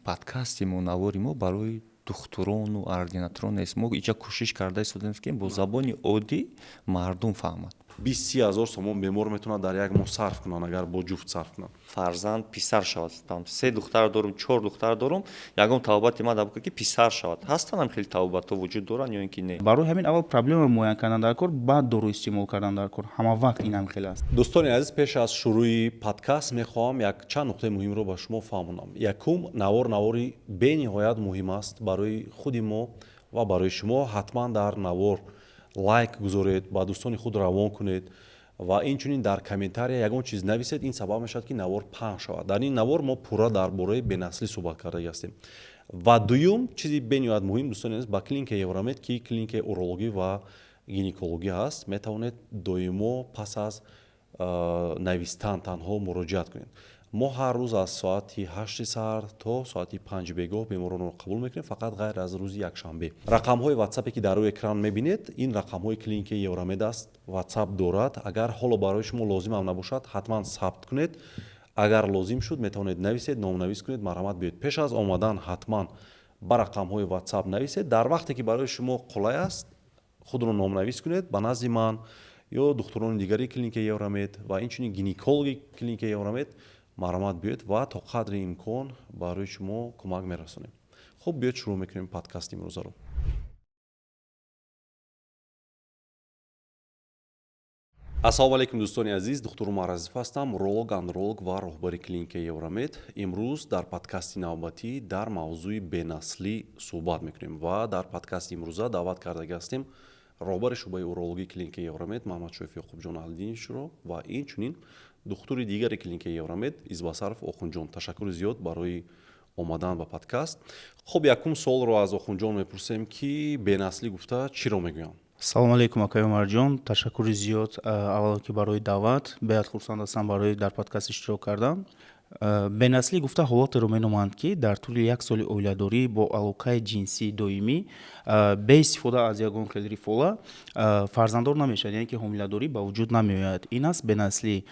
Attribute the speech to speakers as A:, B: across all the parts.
A: Подкасти мо, навори мо барои духтурону ординаторон нест. Мо иҷа кӯшиш карда истодем, ки бо забони оддӣ мардум фаҳмад.
B: 20-30 ҳазор сомон бемор метавонад дар як моҳ сарф кунанд, агар бо ҷуфт сарф кунанд.
A: Фарзанд писар шавад. Там се духтар дорум, чор духтар дорум, ягон табобати ман дар ки писар шавад. Ҳастанд ҳам хеле табобатҳо вуҷуд доранд ё ин ки не?
C: Барои ҳамин аввал проблема муайян кардан дар кор, баъд дору истеъмол кардан дар кор. Ҳама вақт ин ҳам хел аст.
B: Дӯстони азиз, пеш аз шурӯи подкаст мехоҳам як чанд нуқтаи муҳимро ба шумо фаҳмонам. Якум, навор навори бениҳоят муҳим аст барои худи мо ва барои шумо. Ҳатман дар навор лайк гузоред, ба дӯстони худ равон кунед ва инчунин дар комментария ягон чиз нависед. Ин сабаб мешавад, ки навор паҳн шавад. Дар ин навор мо пурра дар бораи бенаслӣ суҳбат кардаги ҳастем. Ва дуюм, чизи бениҳоят муҳим, дӯстони азиз, ба клиникаи Евромед, ки клиникаи урологӣ ва гинекологӣ ҳаст, метавонед доимо пас аз навистан танҳо муроҷиат кунед. Мо ҳар рӯз аз соати 8 саҳар то соати 5 бегоҳ беморонро қабул мекунем, фақат ғайр аз рӯзи якшанбе. Рақамҳои ватсапе, ки дар рӯи экран мебинед, ин рақамҳои клиникаи Евромед аст. Ватсап дорад. Агар ҳоло барои шумо лозимам набошад, ҳатман сабт кунед. Агар лозим шуд, метавонед нависед, номнавис кунед, марҳамат, биёед. Пеш аз омадан ҳатман ба рақамҳои ватсап нависед. Дар вақте ки барои шумо қулай аст, худро номнавис кунед, ба назди ман ё духтурони дигари клиникаи Евромед ва инчунин гинекологи клиникаи Евромед марҳамат биёед ва то қадри имкон барои шумо кӯмак мерасонем. Хуб, биёед, шурӯъ мекунем подкасти имрӯзаро. Ассалому алайкум, дӯстони азиз! Духтур Умар Азизов ҳастам, уролог, андролог ва роҳбари клиникаи Евромед. Имрӯз дар подкасти навбатӣ дар мавзӯи бенаслӣ суҳбат мекунем ва дар подкасти имрӯза даъват кардаги ҳастем роҳбари шӯъбаи урологии клиникаи Евромед Маҳмадшоев Ёқубҷон Аҳлиддиновичро ва инчунин духтури дигари клиникаи Евромед Избасаров Охунҷон. Ташаккури зиёд барои омадан ба подкаст. Хуб, якум суолро аз Охунҷон мепурсем, ки бенаслӣ гуфта чиро мегӯянд?
C: Салому алейкум, акаи Умарҷон, ташаккури зиёд аввало ки барои даъват. Беҳад хурсанд ҳастам барои дар подкаст иштирок кардан. Бенаслӣ гуфта ҳолатеро меноманд, ки дар тӯли як соли оиладорӣ бо алоқаи ҷинсии доимӣ, бе истифода аз ягон хел рифола, фарзанддор намешавад, яъне ки ҳомиладорӣ ба вуҷуд намеояд. Ин аст бенаслӣ.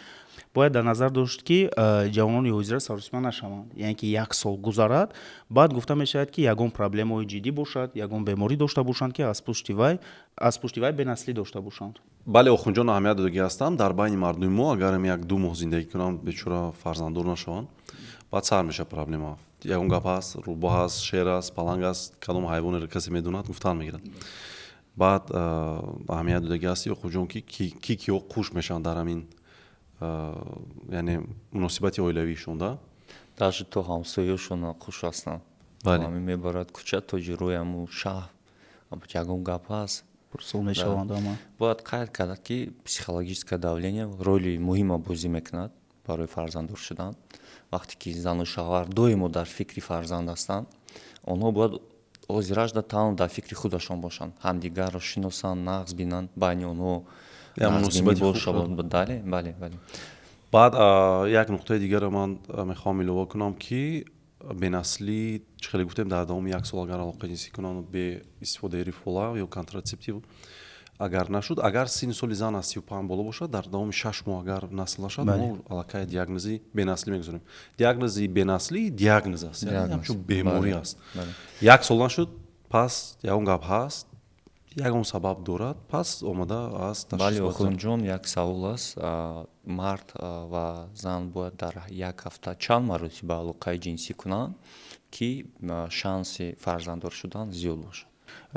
C: Бояд дар назар дошт, ки ҷавонони ҳозира саросима нашаванд, яъне ки як сол гузарад, баъд гуфта мешавад, ки ягон проблемаҳои ҷиддӣ бошад, ягон беморӣ дошта бошанд, ки аз пушти вай бенаслӣ дошта бошанд.
B: Бале, Охунҷон, аҳамият додагӣ ҳастам. Дар байни мардуми мо агарам як ду моҳ зиндагӣ кунанд, бечора фарзанддор нашаванд, баъд сар мешавад проблема. Ягон гап ҳаст, рӯбоҳ аст, шер аст, паланг аст, кадом ҳайвонеро касе медонад, гуфтан мегирад. Баъд аҳамият додагӣ ҳасти, Охунҷон, ки ки киҳо қуш мешаванд дар ҳамин, яъне муносибати оилавиишон да?
A: Даже то ҳамсояшон қуш ҳастанд. Ҳамин мебарад кӯча то ҷирои ҳаму шаҳр, ягон гап ҳаст.
C: Пурсол мешаванд ама.
A: Бояд қайд кард, ки психологическое давление роли муҳима бозӣ мекунад барои фарзанддор шудан. Вақте ки зану шавҳар доимо дар фикри фарзанд ҳастанд, онҳо бояд ҳозиражда танҳо дар фикри худашон бошанд, ҳамдигарро шиносанд, нағз бинанд, байни онҳо бале, бале, бале.
B: Баъд як нуқтаи дигарро ман мехоҳам илова кунам, ки бенаслӣ чӣ хеле гуфтем, дар давоми як сол агар алоқаи ҷинсӣ кунанд бе истифодаи рифола ё контрацептив, агар нашуд, агар синни соли зан аз 35 боло бошад, дар давоми 6 моҳ агар насл нашавад, мо аллакай диагнози бенаслӣ мегузорем. Диагнози бенаслӣ диагноз аст, ҳамчун беморӣ аст. Як сол нашуд, пас ягон гап ҳаст, ягон сабаб дорад, пас омада аз
A: Бале, Охунҷон, як савол аст: мард ва зан бояд дар як ҳафта чанд маротиба алоқаи ҷинсӣ кунанд, ки шанси фарзанддор шудан зиёд бошад?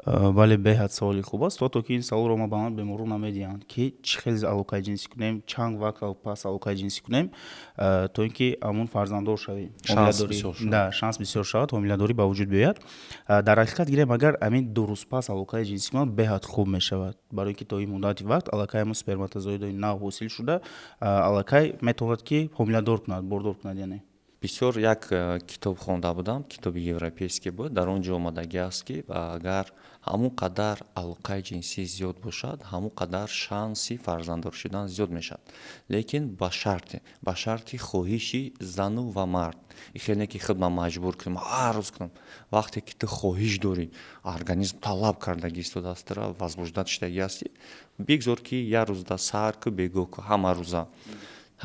C: Бале, беҳад саволи хуб аст. То ки ин саволро ма ба ман беморон намедиҳанд, ки чӣ хел алоқаи ҷинсӣ кунем, чанд вақт пас алоқаи ҷинсӣ кунем, то ин ки ҳамун фарзанддор шавем, да, шанс бисёр шавад, ҳомиладорӣ ба вуҷуд биёяд. Дар ҳақиқат гирем, агар ҳамин 2 рӯз пас алоқаи ҷинсӣ кунад, беҳад хуб мешавад, барои ин ки то ин муддати вақт аллакай ҳамун сперматозоидои нав ҳосил шуда, аллакай метавонад, ки ҳомиладор кунад, бордор кунад, яъне.
A: Бисёр як китоб хонда будам, китоби европейский буд. Дар он ҷо омадагӣ аст, ки агар ҳамон қадар алоқаи ҷинсӣ зиёд бошад, ҳамон қадар шанси фарзанддор шудан зиёд мешавад, лекин ба шарти хоҳиши зану ва мард. Хеле не ки худ ман маҷбур кунам, ҳар рӯз кунам. Вақте ки ту хоҳиш дорӣ, организм талаб кардагӣ истодааст, тура возбуждать шудагӣ ҳастӣ, бигзор ки як рӯзда саҳар ку, бегоҳ ку, ҳама рӯза.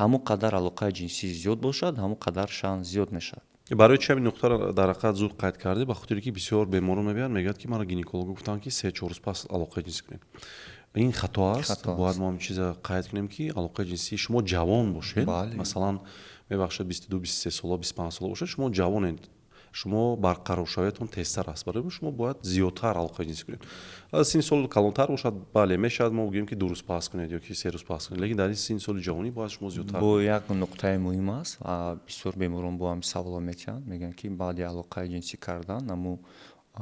A: Ҳамон қадар алоқаи ҷинсӣ зиёд бошад, ҳамон қадар шанс зиёд мешавад.
B: Барои чи ҳамин нуқтаро дар ҳақиқат зуд қайд кардӣ? Ба хотире ки бисёр беморон мебиёянд, мегӯяд, ки маро гинеколог гуфтанд, ки 3-4 рӯз пас алоқаи ҷинсӣ кунед. Ин хато аст. Бояд мо ҳамин чиза қайд кунем, ки алоқаи ҷинсӣ, шумо ҷавон бошед, масалан, мебахшед, 22, 23 сола, 25 сола бошед, шумо ҷавонед, шумо барқароршавиятон тезтар аст, барои шумо бояд зиёдтар алоқаи ҷинсӣ кунед. Синни сол калонтар бошад, бале, мешавад, мо гӯем, ки 2 рӯз пас кунед ё ки 3 рӯз пас кунед, лекин дар ин синни соли ҷавонӣ бояд шумо зиёдтар.
A: Бо як нуқтаи муҳим аст. Бисёр беморон бо ҳами саволо метиҳанд, мегӯянд, ки баъди алоқаи ҷинсӣ кардан аму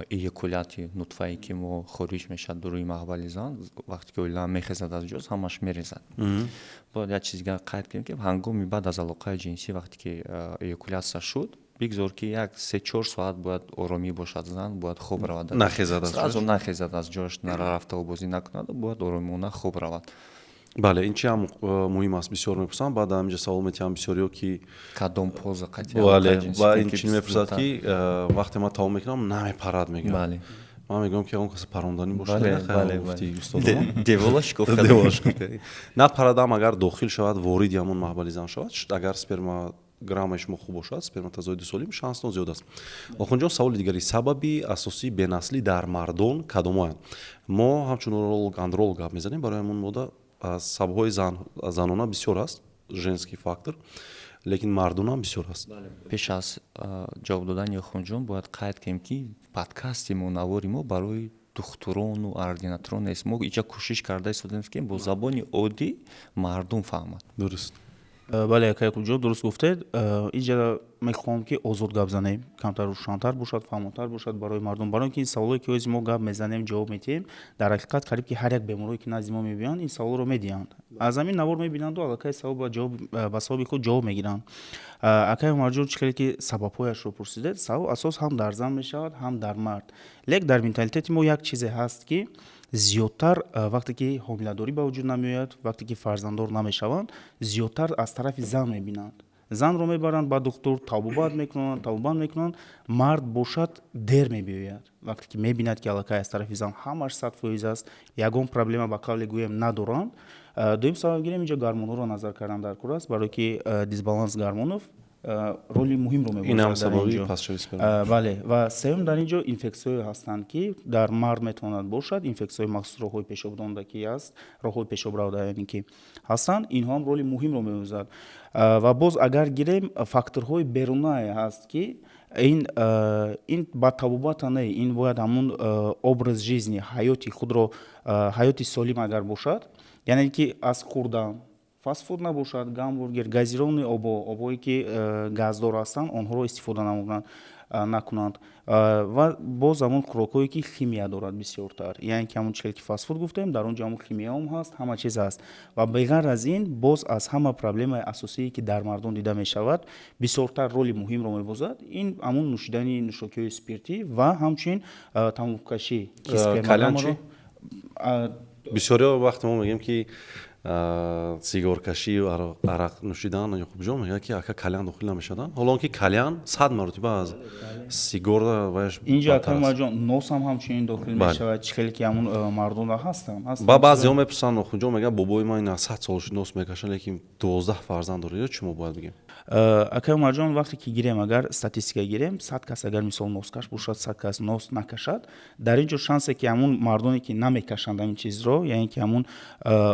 A: эякуляти, нутфае ки мо хориҷ мешавад рӯи маҳбали зан, вақте ки оила мехезад аз ҷоз, ҳамаш мерезад. Бояд як чиз дигар қайд кунем, ки ҳангоми баъд аз алоқаи ҷинсӣ, вақте ки эякуляция шуд, бигзор ки як 3-4 соат бояд оромӣ бошад, зан бояд хоб равад.
B: Нахезад.
A: Сразу нахезад аз ҷояш, нарафта обозӣ накунад, бояд оромона хоб равад.
B: Бале, ин чи ҳам муҳим аст. Бисёр мепурсам, баъд ҳаминҷа савол метиҳам бисёриҳо, ки
A: кадом поза.
B: Бале, ва ин чи мепурсад, ки вақте ман тамом мекунам, намепарад, мегӯям. Ман мегӯям, ки он касе паронданӣ бошад.
A: Девола.
B: Напарадам, агар дохил шавад, вориди ҳамон маҳбали зан шавад, агар спермограммаи шумо хуб бошад, сперматозоиди солим, шанстон зиёд аст. Охунҷон, саволи дигари: сабаби асосии бенаслӣ дар мардон кадомоянд? Мо ҳамчун уролог, андролог гап мезанем, барои ҳамон мода сабабҳои занона бисёр аст, женский фактор, лекин мардонам бисёр аст.
A: Пеш аз ҷавоб додани Охунҷон бояд қайд кунем, ки подкасти мо, навори мо барои духтурону ординаторон нест. Мо иҷа кӯшиш карда истодем, ки бо забони оддӣ мардум фаҳмад.
B: Дуруст.
C: Бале, ака Якубҷон, дуруст гуфтед. Инҷа мехоҳам, ки озод гап занем, камтар рӯшантар бошад, фаҳмотар бошад барои мардум, барои ки ин саволое ки ози мо гап мезанем, ҷавоб медиҳем, дар ҳақиқат қариб ки ҳар як беморое ки назди мо мебиёянд, ин саволро медиҳанд, аз ҳамин навор мебинанду аллакай ба савоби худ ҷавоб мегиранд. Акай Умарҷон, чӣ хеле ки сабабҳояшро пурсидед, сабаб асос ҳам дар зан мешавад, ҳам дар мард. Лек дар менталитети мо як чизе ҳаст, ки зиёдтар вақте ки ҳомиладорӣ ба вуҷуд намеояд, вақте ки фарзанддор намешаванд, зиёдтар аз тарафи зан мебинанд. Занро мебаранд ба духтур, табобат мекунанд, табобат мекунанд. Мард бошад, дер мебиёяд, вақте ки мебинад, ки аллакай аз тарафи зан ҳамаш 100% аст, ягон проблема, ба қавле гӯем, надоранд. Дуюм сабаб гирем, инҷо гормонҳоро назар кардан дар кор аст, барое ки дисбаланс гормонов роли муҳимро
B: мебозад.
C: Бале, ва сеюм, дар ин ҷо инфексияҳое ҳастанд, ки дар мард метавонад бошад, инфексияҳои махсус роҳҳои пешобдонда ки аст, роҳҳои пешобравда, яъне ки ҳастанд, инҳо ҳам роли муҳимро мебозад. Ва боз агар гирем, факторҳои берунае ҳаст, ки ин ба табобата не, ин бояд ҳамун образ жизни, ҳаёти худро, ҳаёти солим агар бошад, яъне ки аз хӯрдан фастфуд набошад, гамбургер, газированный обо, обҳое ки газдор ҳастанд, онҳоро истифода накунанд ва боз ҳамон хӯрокҳое ки химия дорад бисёртар, яъне ки ҳамон чизе ки фастфуд гуфтем, дар он ҷо ҳамон химияам ҳаст, ҳама чиз ҳаст. Ва беғайр аз ин, боз аз ҳама проблемаи асосие, ки дар мардон дида мешавад, бисёртар роли муҳимро мебозад, ин ҳамон нӯшидани нӯшокиҳои спиртӣ ва ҳамчунин тамокукашӣ.
B: Бисёриҳо вақте мо мегӯем, ки сигоркашӣ, арақ нӯшидан, Ёқубҷон, мегӯяд, ки ака, кальян дохил намешавад, ҳоло он ки кальян 100 маротиба аз сигор.
C: Инҷо, акамаҷон, носам ҳамчунин дохил мешавад, чӣ хеле ки ҳамун мардона ҳастанд.
B: Ба баъзеҳо мепурсанд, Охунҷон, мегӯяд, бобои ман ина 100 сол шуд нос мекашад, лекин 12 фарзанд дорад. Ё чӣ мо бояд бигем?
C: Акай Умарҷон, вақте ки гирем, агар статистика гирем, 100 кас агар мисол носкаш бошад, 100 кас нос накашад, дар ин ҷо шансе ки ҳамун мардоне ки намекашанд ҳамин чизро, яъне ки ҳамун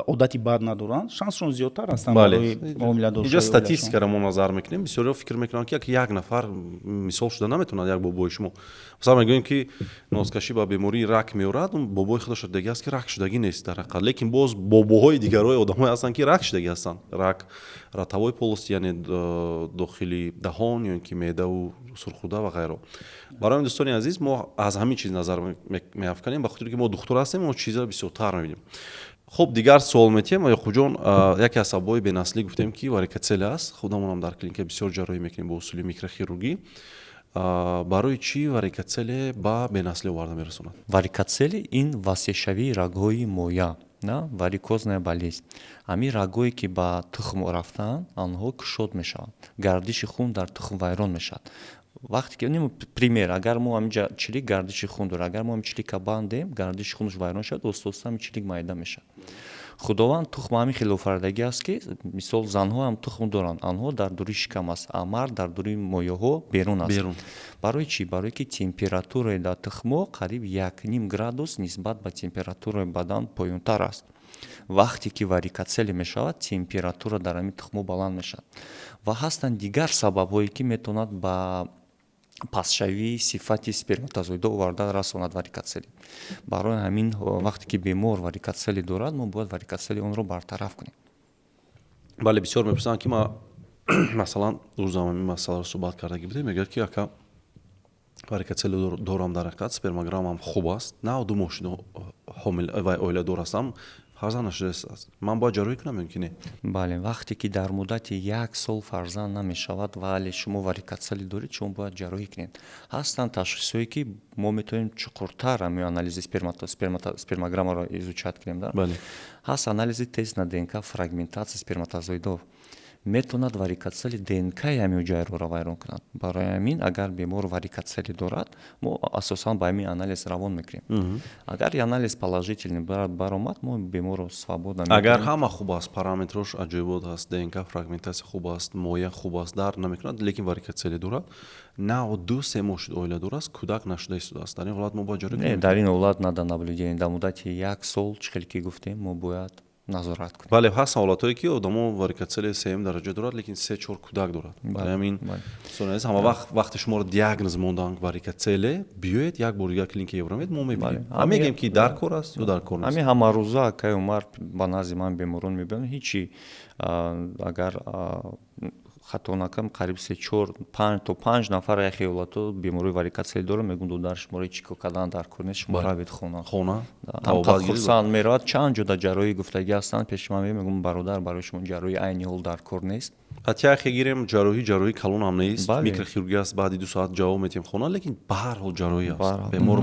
C: одати бад надоранд, шансшон зиёдтар ҳастанд барои ҳомиладор.
B: Инҷо статистикаро мо назар мекунем. Бисёриҳо фикр мекунанд, ки як нафар мисол шуда наметавонад, як бобои шумо. Масалан, мегӯем, ки носкашӣ ба бемории рак меорад, бобои худаш дига аст, ки рак шудагӣ нест дар ҳақиқат, лекин боз бобоҳои дигарҳои одамое ҳастанд, ки рак шудагӣ ҳастанд, рак ротовой полости, яъне дохили даҳон ё ин ки меъдаву сурхуда ва ғайро. Барои ҳамин, дӯстони азиз, мо аз ҳамин чиз назар меафканем, ба хотире ки мо духтур ҳастем, мо чизро бисёртар мебинем. Хуб, дигар суол метиҳем, Ёқубҷон. Яке аз сабабҳои бенаслӣ гуфтем, ки варикоцеле аст. Худамонам дар клиника бисёр ҷарроҳӣ мекунем бо усули микрохирургӣ. Барои чӣ варикоцеле ба бенаслӣ оварда мерасонад?
A: Варикоцеле ин васеъшавии рагҳои моя на, варикозная болезнь. Ҳамин рагҳое, ки ба тухм рафтаанд, онҳо кушод мешаванд, гардиши хун дар тухм вайрон мешавад. Вақте ки, пример, агар мо ҳаминҷа чилик гардиши хун дорад, агар мо ҳамин чилика бандем, гардиши хунаш вайрон шавад, оста оста ҳамин чилик майда мешавад. Худованд тухм ҳамин хел офаридагӣ аст, ки мисол занҳо ҳам тухм доранд, анҳо дар дури шикам аст, а мард дар дури мояҳо берун аст. Барои чӣ? Барое ки температураи дар тухмҳо қариб 1,5 градус нисбат ба температураи бадан поёнтар аст. Вақте ки варикоцеле мешавад, температура дар ҳамин тухмҳо баланд мешавад. Ва ҳастанд дигар сабабҳое, ки метавонад ба пастшавии сифати сперматозоидҳо оварда расонад варикоцеле. Барои ҳамин, вақте ки бемор варикоцеле дорад, мо бояд варикоцели онро бартараф кунем.
B: Бале, бисёр мепурсанд, ки ма масалан рӯзам ҳамин масъаларо суҳбат кардагӣ будем. Мегӯяд, ки ака, варикоцеле дорам, дар ҳақиқат спермограммам хуб аст, 92 моҳ шуд ҳомил ва оиладор ҳастам, фарзанд нашудааст, ман бояд ҷарроҳӣ кунам ё ки не?
A: Бале, вақте ки дар муддати як сол фарзанд намешавад, вале шумо варикоцеле доред, шумо бояд ҷарроҳӣ кунед. Ҳастанд ташхисҳое, ки мо метавонем чуқуртар ҳамин анализи спермограммаро изучать кунем. Ҳаст анализи тест на ДНК фрагментация сперматозоидов. Метавонад варикоцели ДНКи ҳамин ҳуҷайраро вайрон кунад. Барои ҳамин, агар бемор варикоцеле дорад, мо асосан ба ҳамин анализ равон мекунем. Агар анализ положительный баромад, мо беморро свободно
B: Агар ҳама хуб аст, параметрош аҷоибот аст, ДНК фрагментация хуб аст, моя хуб аст, дард намекунад, лекин варикоцеле дорад, 92-3 моҳ шуд оиладор аст, кӯдак нашуда истодааст, дар ин ҳолат мо бояд ҷарроҳӣ
A: кунем? Дар ин ҳолат надо наблюдение. Дар муддати як сол, чӣ хеле ки гуфтем, мо бояд назорат кунем.
B: Бале, ҳастанд ҳолатҳое, ки одамо варикоцеле сеюм дараҷа дорад, лекин се чор кӯдак дорад. Барои ҳамин, дӯстони азиз, ҳама вақт вақте шуморо диагноз монданд варикоцеле, биёед як бор дигар клиникаи Евромед, мо мебинем ва мегӯем, ки дар кор аст ё дар кор нест.
A: Ҳамин ҳамарӯза, акаи Умар, ба назди ман беморон мебиёнд. Ҳичи, агар хато накунам, қариб се, чор, панҷ то панҷ нафар яхе ҳолатҳо бемории варикоцеле дорам. Мегӯм: додар, шуморо ҳеҷ кор кардан дар кор нест, шумо равед хона.
B: Хона.
A: Хурсанд меравад. Чанд ҷода ҷарроҳӣ гуфтагӣ ҳастанд, пеши ман мегӯм: бародар, барои шумо ҷарроҳӣ айни ҳол дар кор нест.
B: Ҳатто гирем, ҷарроҳӣ калон ҳам нест, микрохирургия аст, баъди 2 соат ҷавоб метиҳем хона, лекин ба ҳар ҳол ҷарроҳӣ аст. Бемор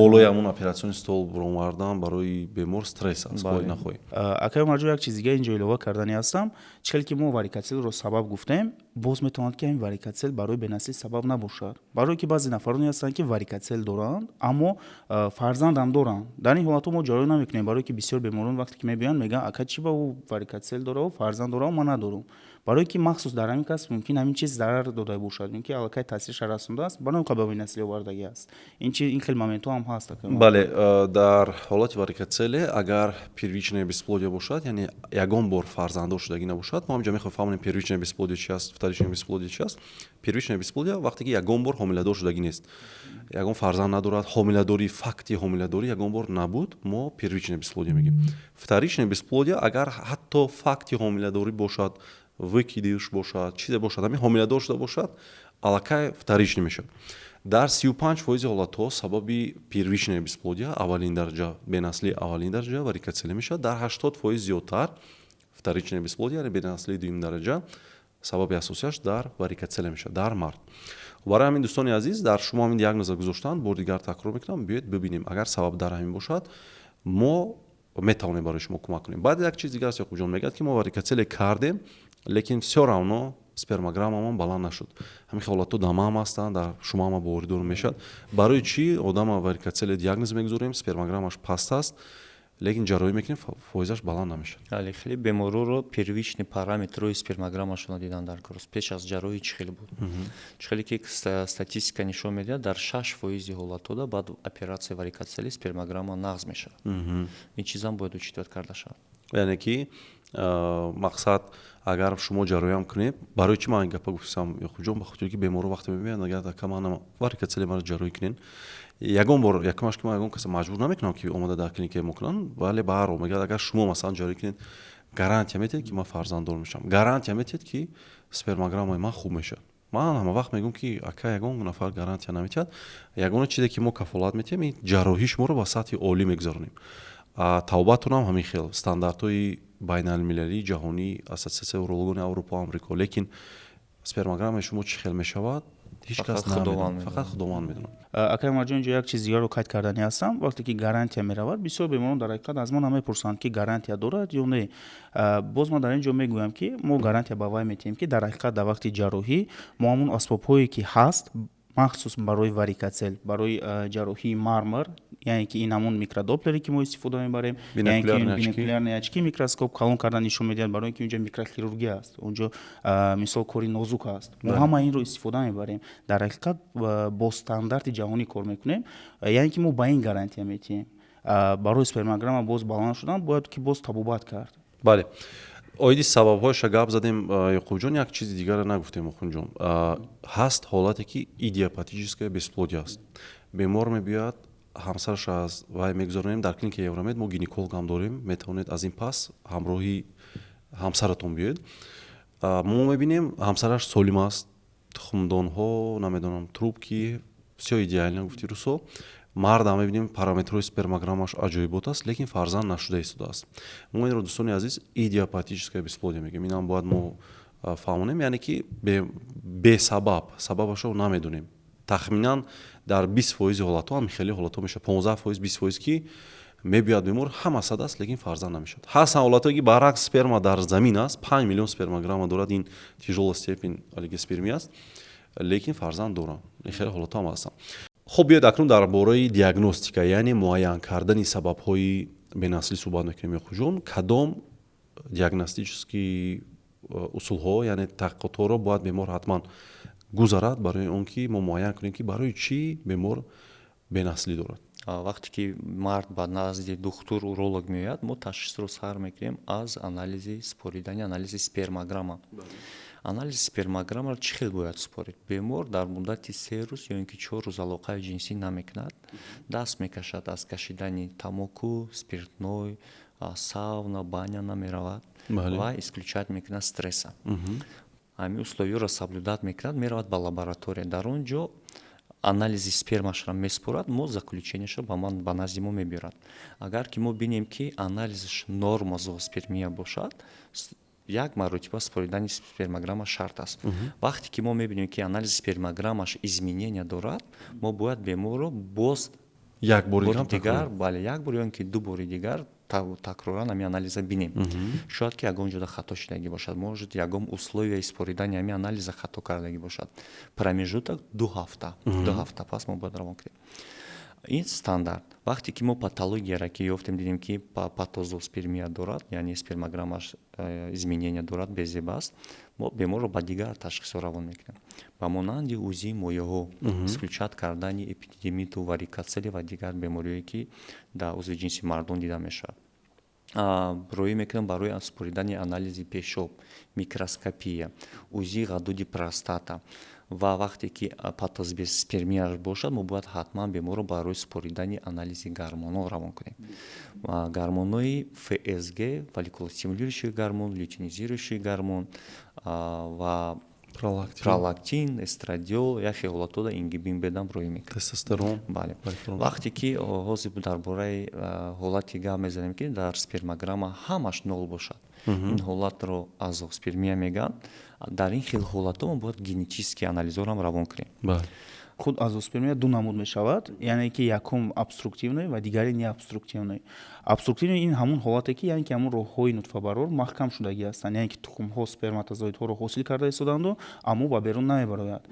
B: болои ҳамон операционный стол буромардан барои бемор стресс аст, хоҳӣ нахоҳӣ.
C: Акаи Умарҷон, як чиз дига инҷо илова кардани ҳастам. Чӣ хеле ки мо варикоцелро сабаб гуфтем, боз метавонад, ки ҳамин варикоцел барои бенаслӣ сабаб набошад, барое ки баъзе нафароне ҳастанд, ки варикоцел доранд, аммо фарзандам доранд. Дар ин ҳолатҳо мо ҷарроҳӣ намекунем, барое ки бисёр беморон вақте ки мебиёянд, мегӯянд: ака, чӣ ба ӯ варикоцел дора, фарзанд дора, ман надорам? Барое ки махсус дар ҳамин кас мумкин ҳамин чиз зарар дода бошад, мумкин аллакай таъсирша расондааст, барои он ба бенаслӣ овардагӣ аст. Ин чи ин хел моментҳо ҳам ҳаст.
B: Бале, дар ҳолати варикоцеле, агар первичное бесплодие бошад, яъне ягон бор фарзанддор шудагӣ набошад. Мо ҳамҷа мехоҳем фаҳмонем, первичное бесплодие чи аст, вторичное бесплодие чи аст. Первичное бесплодие вақте ки ягон бор ҳомиладор шудагӣ нест, ягон фарзанд надорад, ҳомиладорӣ, факти ҳомиладорӣ ягон бор набуд, мо первичное бесплодие мегӯем. Вторичное бесплодие, агар ҳатто факти ҳомиладорӣ бошад, выкидыш бошад, чизе бошад, ҳамин ҳомиладор шуда бошад, аллакай вторичный мешавад. Дар 35 фоизи ҳолатҳо сабаби первичное бесплодие, аввалин дараҷа, бенаслии аввалин дараҷа варикоцеле мешавад. Дар 80 фоиз зиёдтар вторичное бесплодие, яъне бенаслии дуюм дараҷа, сабаби асосияш дар варикоцеле мешавад дар мард. Барои ҳамин, дӯстони азиз, дар шумо ҳамин диагноза гузоштанд, бори дигар такрор мекунам, биёед бибинем, агар сабаб дар ҳамин бошад, мо метавонем барои шумо кӯмак кунем. Баъд як чиз дигар аст, Ёқубҷон, мегӯяд, ки мо варикоцеле кардем, лекин всё равно спермограммамон баланд нашуд. Ҳамин ҳолатҳо дар ман ҳастанд, дар шумо ҳама боварӣ дорум мешавад. Барои чӣ одама варикоцеле диагноз мегузорем, спермограммаш паст аст, лекин ҷарроҳӣ мекунем, фоизаш баланд намешавад?
A: Бале, хеле беморҳоро первичный параметрҳои спермограммашонро дидан дар кор аст, пеш аз ҷарроҳӣ чӣ хеле буд. Чӣ хеле ки статистика нишон медиҳад, дар 6 фоизи ҳолатҳода баъд оператсияи варикоцеле спермограмма нағз мешавад. Ин чизам бояд учитывать карда шавад.
B: Яъне ки мақсад, агар шумо ҷарроҳиам кунед, барои чӣ ман ин гапа гуфтам, Ёқубҷон? Ба хотире ки беморҳо вақте мебиёянд, агар ака, ман варикоцеле, маро ҷарроҳӣ кунед. Ягон бор якумаш, ки ман ягон каса маҷбур намекунам, ки омада дар клиникаи мо кунанд, вале ба ҳар ҳол мегӯяд: агар шумо масалан ҷарроҳӣ кунед, гарантия метиҳед, ки ман фарзанддор мешавам, гарантия метиҳед, ки спермограммаи ман хуб мешавад? Ман ҳама вақт мегӯям, ки ака, ягон нафар гарантия наметиҳад. Ягона чизе, ки мо кафолат метиҳем, ин ҷарроҳии шуморо ба сатҳи олӣ мегузаронем. Тавбатонам ҳамин хел стандартҳои байналмилалии ҷаҳонӣ, ассотсиатсияи урологони Аврупо, Амрико, лекин спермограммаи шумо чӣ хел мешавад, ҳеҷ кас намедонад, фақат Худованд медонад.
C: Акай Умарҷон, инҷо як чиз дигарро қайд карданӣ ҳастам. Вақте ки гарантия меравад, бисёр беморон дар ҳақиқат аз мо намепурсанд, ки гарантия дорад ё не. Боз ман дар ин ҷо мегӯям, ки мо гарантия ба вай метиҳем, ки дар ҳақиқат дар вақти ҷарроҳӣ мо ҳамон асбобҳое, ки ҳаст, махсус барои варикоцел, барои ҷарроҳии мармар. Яъне ки ин ҳамон микродоплере, ки мо истифода мебарем, бинокулярные очки, микроскоп калон кардан нишон медиҳад, барои ки унҷо микрохирургия аст, унҷо, мисол, кори нозук аст. Мо ҳама инро истифода мебарем. Дар ҳақиқат, бо стандарти ҷаҳонӣ кор мекунем, яъне ки мо ба ин гарантия метиҳем. Барои спермограмма боз баланд шудан бояд ки боз табобат кард.
B: Бале, оиди сабабҳояша гап задем, Ёқубҷон, як чизи дигарро нагуфтем. Охунҷон, ҳаст ҳолате, ки идиопатическое бесплодие аст. Бемор мебиёяд, ҳамсараш аз вай мегузаронем. Дар клиникаи Евромед мо гинеколог ҳам дорем, метавонед аз ин пас ҳамроҳи ҳамсаратон биёед. Мо мебинем, ҳамсараш солим аст, тухмдонҳо, намедонам, трубки, всё идеально, гуфти русо. Мардам мебинем, параметрҳои спермограммаш аҷоибот аст, лекин фарзанд нашуда истодааст. Мо инро, дӯстони азиз, идиопатическое бесплодие мегӯем. Инам бояд мо фаҳмонем, яъне ки бесабаб, сабабашро намедонем. Тахминан дар 20% ҳолатҳо ҳам хеле ҳолатҳо мешавад, 15%, 20%, ки мебиёяд бемор, ҳама сад аст, лекин фарзанд намешавад. Ҳастанд ҳолатҳое, ки баръакс, сперма дар замин аст, 5 миллион спермограмма дорад, ин тяжёлая степень олигоспермия аст, лекин фарзанд доранд. Ин хеле ҳолатҳо ҳам ҳастанд. Хуб, биёед, акнун дар бораи диагностика, яъне муайян кардани сабабҳои бенаслӣ суҳбат мекунем. Ёқубҷон, кадом диагностический усулҳо, яъне таҳқиқотҳоро бояд бемор ҳатман гузарад, барои он ки мо муайян кунем, ки барои чӣ бемор бенаслӣ дорад?
A: Вақте ки мард ба назди духтур уролог меояд, мо ташхисро сар мекунем аз анализи супоридани анализи спермограмма. Анализи спермограммаро чӣ хел бояд супорид? Бемор дар муддати 3 рӯз ё ин ки 4 рӯз алоқаи ҷинсӣ намекунад, даст мекашад аз кашидани тамоку, спиртной, сауна, баня намеравад ва исключать мекунад стресса. Ҳамин условия ро соблюдать мекунад, меравад ба лаборатория, дар он ҷо анализи спермашро месупорад, мо заключение шро ба ман, ба назди мо мебиёрад. Агар ки мо бинем, ки анализаш нормозооспермия бошад, як маротиба супоридани спермограмма шарт аст. Вақте ки мо мебинем, ки анализи спермограммаш изменения дорад, мо бояд беморро боз
B: як бори
A: дигар, бале, як бор ё ин ки ду бори дигар такроран ҳамин анализа бинем. Шояд ки ягон ҷода хато шудагӣ бошад, может, ягон условия и супоридани ҳамин анализа хато кардагӣ бошад. Промежуток 2 ҳафта, 2 ҳафта пас мо бояд равон кунем. Ин стандарт. Вақте ки мо патологияра ки ёфтем, дидем, ки патозооспермия дорад, яъне спермограммаш изменения дорад, безеб аст, мо беморро ба дигар ташхисҳо равон мекунем, ба монанди УЗИ мояҳо, исключать кардани эпидидимиту, варикоцеле ва дигар бемориҳое, ки дар узви ҷинси мардон дида мешавад. Роӣ мекунем барои супоридани анализи пешоб, микроскопия, УЗИ ғадуди простата. Ва вақте ки патозооспермия бошад, мо бояд ҳатман беморро барои супоридани анализи гормонҳо равон кунем: гормонҳои ФСГ, фолликулостимулирующий гормон, лютеинизирующий гормон ва пролактин, эстрадиол, як хел ҳолатҳода ингибин Б дам роӣ мекунем.
B: Тестостерон.
A: Бале. Вақте ки ҳозир дар бораи ҳолати гап мезанем, ки дар спермограмма ҳамаш нол бошад, ин ҳолатро азооспермия мегӯянд. Дар ин хел ҳолатҳо мо бояд генетический анализҳоро равон кунем.
C: Худ азооспермия ду намуд мешавад, яъне ки якум обструктивный ва дигари необструктивный. Обструктивный ин ҳамун ҳолате, ки яъне ки ҳамун роҳҳои нутфабарор маҳкам шудагӣ ҳастанд, яъне ки тухмҳо, сперматозоидҳоро ҳосил карда истоданду, аммо ба берун намебарояд.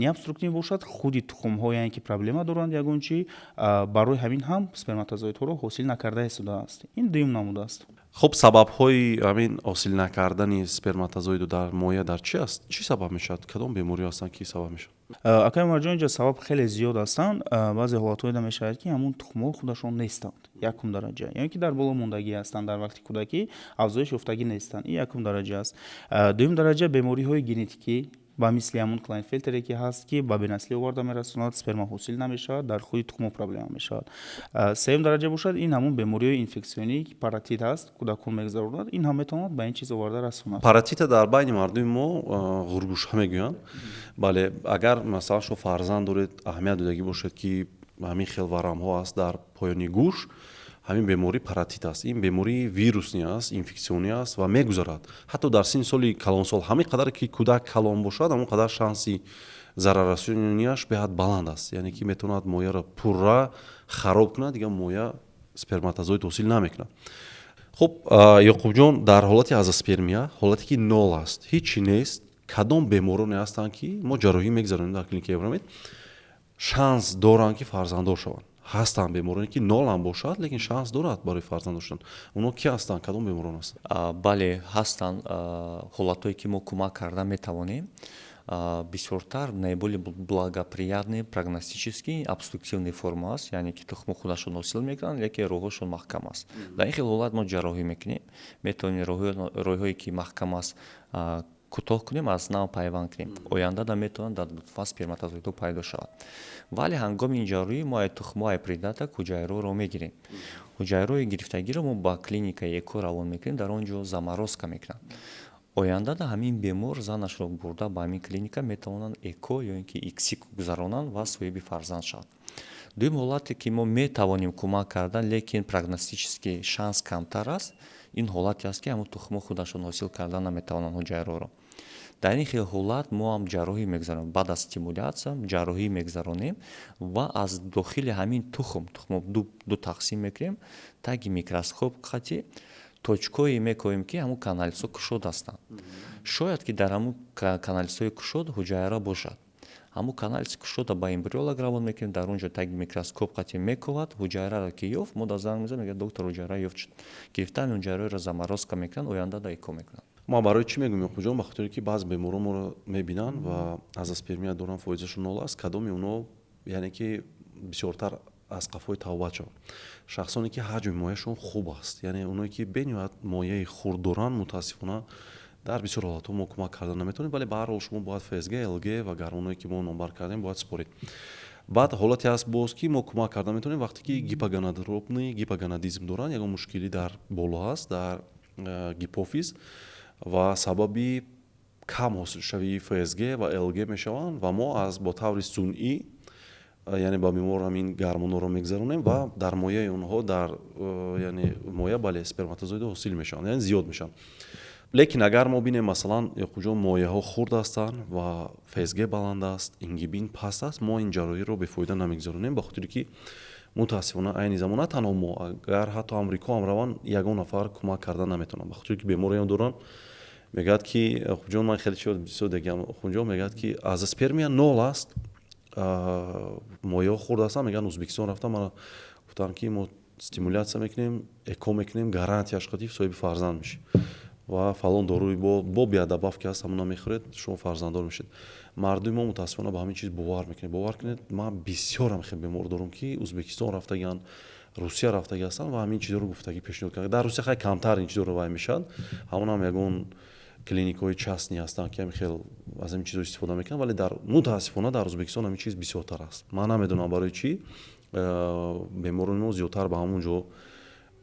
C: Необструктивный бошад, худи тухмҳо, яъне ки проблема доранд ягон чи, барои ҳамин ҳам сперматозоидҳоро ҳосил накарда истодааст. Ин дуюм намуд аст.
B: Хуб, сабабҳои ҳамин ҳосил накардани сперматозоиду дар моя дар чӣ аст? Чӣ сабаб мешавад? Кадом бемориҳо ҳастанд, ки сабаб мешавад?
C: Акай Умарҷон, инҷа сабаб хеле зиёд ҳастанд. Баъзе ҳолатҳое мешавад, ки ҳамун тухмҳо худашон нестанд, якум дараҷа, ё ин ки дар боло мондагӣ ҳастанд, дар вақти кӯдакӣ афзоиш ёфтагӣ нестанд. Ин якум дараҷа аст. Дуюм дараҷа, бемориҳои генетикӣ, ба мисли ҳамун Клайнфелтере, ки ҳаст, ки ба бенаслӣ оварда мерасонад, сперма ҳосил намешавад, дар худи тухмҳо проблема мешавад. Сеюм дараҷа бошад, ин ҳамун бемориҳои инфексионӣ, ки паротит ҳаст, кӯдакон мегузаронад, ин ҳам метавонад ба ин чиз оварда расонад.
B: Паротита дар байни мардуми мо ғургӯша мегӯянд. Бале, агар, масалан, шумо фарзанд доред, аҳамият додагӣ бошед, ки ҳамин хел варамҳо аст дар поёни гӯш, ҳамин беморӣ паротит аст. Ин бемории вирусӣ аст, инфексионӣ аст ва мегузарад, ҳатто дар синни соли калонсол. Ҳамин қадар ки кӯдак калон бошад, ҳамон қадар шанси зараррасонияш беҳад баланд аст, яъне ки метавонад мояро пурра хароб кунад, дигар моя сперматозоид ҳосил намекунад. Хуб, Ёқубҷон, дар ҳолати азоспермия, ҳолате ки нол аст, ҳичи нест, кадом бемороне ҳастанд, ки мо ҷарроҳӣ мегузаронем дар клиникаи Евромед, шанс доранд, ки фарзанддор шаванд? Ҳастанд бемороне, ки нол ҳам бошад, лекин шанс дорад барои фарзанд доштан. Онҳо ки ҳастанд, кадом беморон ҳастанд?
A: Бале, ҳастанд ҳолатҳое, ки мо кӯмак карда метавонем. Бисёртар наиболее благоприятный прогностический обструктивный форма аст, яъне ки тухму худашон ҳосил мекунанд, лекин роҳҳошон маҳкам аст. Дар ин хел ҳолат мо ҷарроҳӣ мекунем, метавонем роҳҳое, ки маҳкам аст, кӯтоҳ кунем, аз нав пайванд кунем. Ояндада метавонад дар нутфа сперматозоидҳо пайдо шавад. Вале ҳангоми ин ҷарроҳӣ мо ай тухмҳо, ай придаток ҳуҷайраҳоро мегирем. Ҳуҷайраҳои гирифтагиро мо ба клиникаи ЭКО равон мекунем, дар он ҷо заморозка мекунанд. Ояндада ҳамин бемор занашро бурда ба ҳамин клиника метавонанд ЭКО ё ин ки ИКСИ гузаронанд ва соҳиби фарзанд шаванд. Дуюм ҳолате, ки мо метавонем кӯмак кардан, лекин прогностический шанс камтар аст, ин ҳолате аст, ки ҳамун тухмҳо худашон ҳосил карда наметавонанд ҳуҷайраҳоро. Дар ин хел ҳолат мо ҳам ҷарроҳӣ мегузаронем. Баъд аз стимулятсия ҷарроҳӣ мегузаронем ва аз дохили ҳамин тухм, тухмо ду тақсим мекунем, таги микроскоп қати точкое мекоҳем, ки ҳамун каналисҳо кушод ҳастанд. Шояд ки дар ҳамун каналисҳои кушод ҳуҷайра бошад. Ҳамун каналиси кушода ба эмбриолог равон мекунем, дар он ҷо таги микроскоп қати мековад. Ҳуҷайраро ки ёфт, мо дар занг мезанем, мегӯяд: «Доктор, ҳуҷайра ёфт шуд». Гирифтани ҳуҷайраро заморозка мекунанд, оянда да ЭКО мекунанд.
B: Ма барои чӣ мегӯем, Ёқубҷон? Ба хотире ки баъзе беморон моро мебинанд ва азоспермия доранд, фоизашон нол аст. Кадоми онҳо, яъне ки бисёртар аз қафои тавбат шаванд? Шахсоне, ки ҳаҷми мояшон хуб аст, яъне оное, ки бениҳоят мояи хурд доранд, мутаассифона, дар бисёр ҳолатҳо мо кӯмак карда наметавонем. Вале ба ҳар ҳол шумо бояд ФСГ, ЛГ ва гормонҳое, ки мо номбар кардем, бояд супоред. Баъд ҳолате ҳаст боз, ки мо кӯмак карда метавонем, вақте ки гипогонадотропный гипогонадизм доранд, ягон мушкилӣ дар боло ҳаст, дар гипофиз, ва сабаби кам ҳосилшавии ФСГ ва ЛГ мешаванд. Ва мо аз бо таври сунъӣ, яъне ба бемор ҳамин гормонҳоро мегузаронем ва дар мояи онҳо, дар яъне моя, бале, сперматозоидҳо ҳосил мешаванд, яъне зиёд мешаванд. Лекин агар мо бинем, масалан, Ёқубҷон, мояҳо хурд ҳастанд ва ФСГ баланд аст, ингибин паст аст, мо ин ҷарроҳиро бефоида намегузаронем, ба хотире ки мутаассифона айни замон на танҳо мо, агар ҳатто Амрико ҳам раванд, ягон нафар кӯмак карда наметавонанд, ба хотире ки бемориам доранд, мегӯяд ки: «Ёқубҷон, ман хеле чиз бисёр дегам». Ёқубҷон, мегӯяд, ки азоспермия нол аст, мояҳо хурд ҳастанд. Мегӯянд, Ӯзбекистон рафтам, мана гуфтам, ки мо стимулятсия мекунем, ЭКО мекунем, гарантияш қатиф соҳиби фарзанд мешӣ ва фалон доруи бо биодобавка ҳаст, ҳамона мехӯред, шумо фарзанддор мешед. Мардуми мо мутаассифона ба ҳамин чиз бовар мекунед. Бовар кунед, ман бисёрам хел бемор дорам, ки Ӯзбекистон рафтагианд, Русия рафтагӣ ҳастанд ва ҳамин чизҳоро гуфтагӣ, пешниҳод карда. Дар Русия хай камтар ин чизҳоро вай мешавад, ҳамонам ягон клиникҳои частный ҳастанд, ки ҳамин хел аз ҳамин чизҳо истифода мекунанд. Вале дар мутаассифона дар Ӯзбекистон ҳамин чиз бисёртар аст. Ман намедонам, барои чӣ беморони мо зиёдтар ба ҳамон ҷо